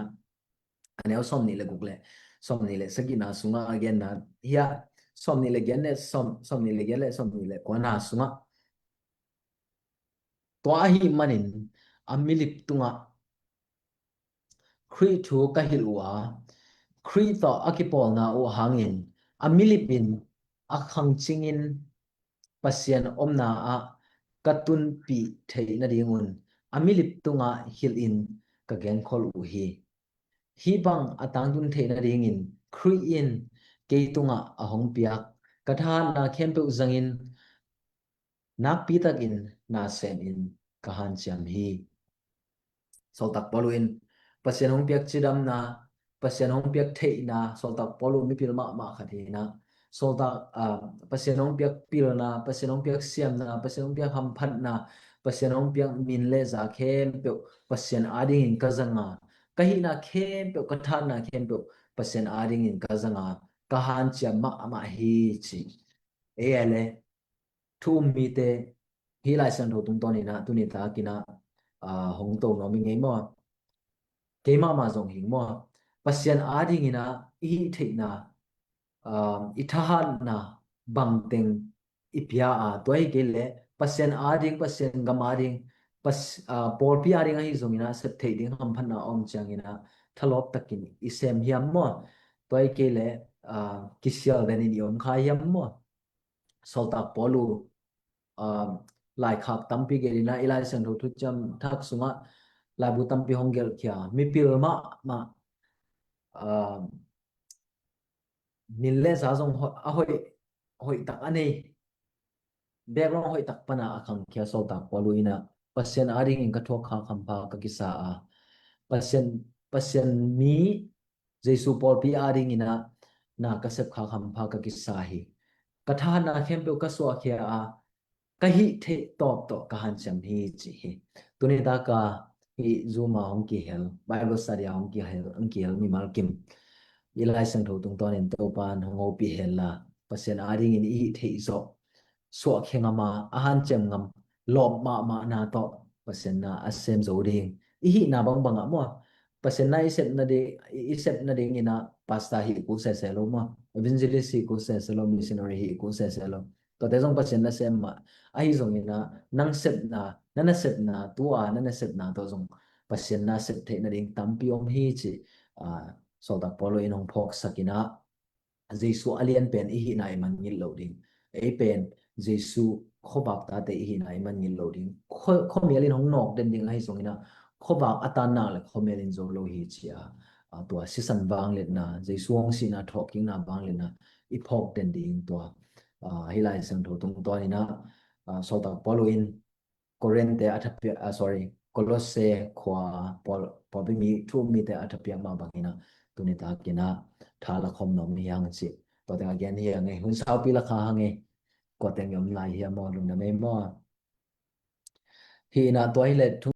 A neu sawmnih le guk le sawmnih le sagihna sungah a genna hi a, sawmnih le giat le sawm, sawmnih le giat le sawmnih le kuana sungah, tua ahih manin a milip tungah Khrih thu ka hilh uh a, Khrih tawh a kipawlna uh hangin a milip in a khangcingin Pasian omna ah ka tunpih theih nadingun a milip tungah hilhin ka genkhol uh hi. Hih bang a tangtun theih nadingin Khrih in kei tungah a hong piak ka thahatna khempeuh zangin nakpi takin na semin ka hanciam hi. Sawltak Paulu in Pasian hong piak cidamna, Pasian hong piak theihna, Sawltak Paulu mipil mahmah khat hi in ah, Sawltak, ah, Pasian hong piak pilna, Pasian hong piak siamna, Pasian hong piak hamphatna, Pasian hong piak min le za khempeuh Pasian adingin ka zanga, ka hihna khempeuh, ka thahatna khempeuh Pasian adingin ka zanga, ka hanciam mahmah hi ci. Ei a le thu um mite, hih Lai Siangtho tungtawn in ah tuni takin ah, ah, hong to nuam i ngei maw? Keimah mah zong hing maw? Pasian adingin ah i hih theihna, ah, i thahatna bangteng i pia a, tua hi kei leh Pasian ading, Pasian gam ading, Pas-, ah, pawlpi ading ahi zongin ah sep theih ding hamphatna a om ciangin ah thalawp takin i sem hiam maw? Tua hi kei leh, ah, kisial den in i om kha hiam maw? Sawltak Paulu, ah, laikhak tampi gelh in ah, i Lai Siangtho Thuciam Thak sungah laibu tampi hong gelhkhia, mipil mahmah, ah, min le za zong ho-, a hoih, hoih tak a nei, background hoih tak pana a khangkhia Sawltak Paulu in ah, Pasian adingin ka thuak khak hampha ka kisa a, Pasian, Pasian mi Jesu pawlpi adingin ah na ka sep khak hampha ka kisa hi. Ka thahatna khempeuh ka suahkhia a, ka hih theih tawp tawh ka hanciam hi ci hi. Tuni taka hih Zoom a hong kihel, Bible study a hong kihel, hong kihel mimal kim, i Lai Siangtho tungtawnin Topa'n hong hopih hen la, Pasian adingin i hih theih zawh suahkhia ngam a, a hanciam ngam, lawp mahmahna tawh Pasian na a sem zo ding. I hihna bangbang ah maw, Pasian na i sepna ding, i sepna dingin ah pastor hih kul sese lo maw, evangelist hih kul sese lo, missionary hih kul sese lo. Tuate zong Pasian na sem mah. Ahi zongin ah nang sepna, na nasepna, tu-a na nasepna tawh zong Pasian na sep theih nading tampi om hi ci, ah, Sawltak Paulu in hong phawksak in ah, Jesu a lian pen i hihna i mangngilh loh ding. Ei pen Jesu khuavak tate i hihna i mangngilh loh ding. Khua-, khuamial in hong nawk den ding ahi zongin ah, khuavak a tan nak le khuamial in zo lo hi ci a, ah, tua sisan vangliatna, Jesu hong sihna thawhkikna vangliatna i phawk den ding tua, ah, hih Lai Siangtho tungtawnin ah, ah, Sawltak Paulu in Korinth te a thapiak, ah, sorry, Kolose khua pawl, pawlpi mi thu mite a thapiak mah bangin ah tuni takin ah tha la khawm nuam hi hang ci. Tua teng a gen hi hang e, hun saupi la kha hang e. Kua teng i om lai hi a maw, lungdam ei maw. Hi in ah tua hi leh thu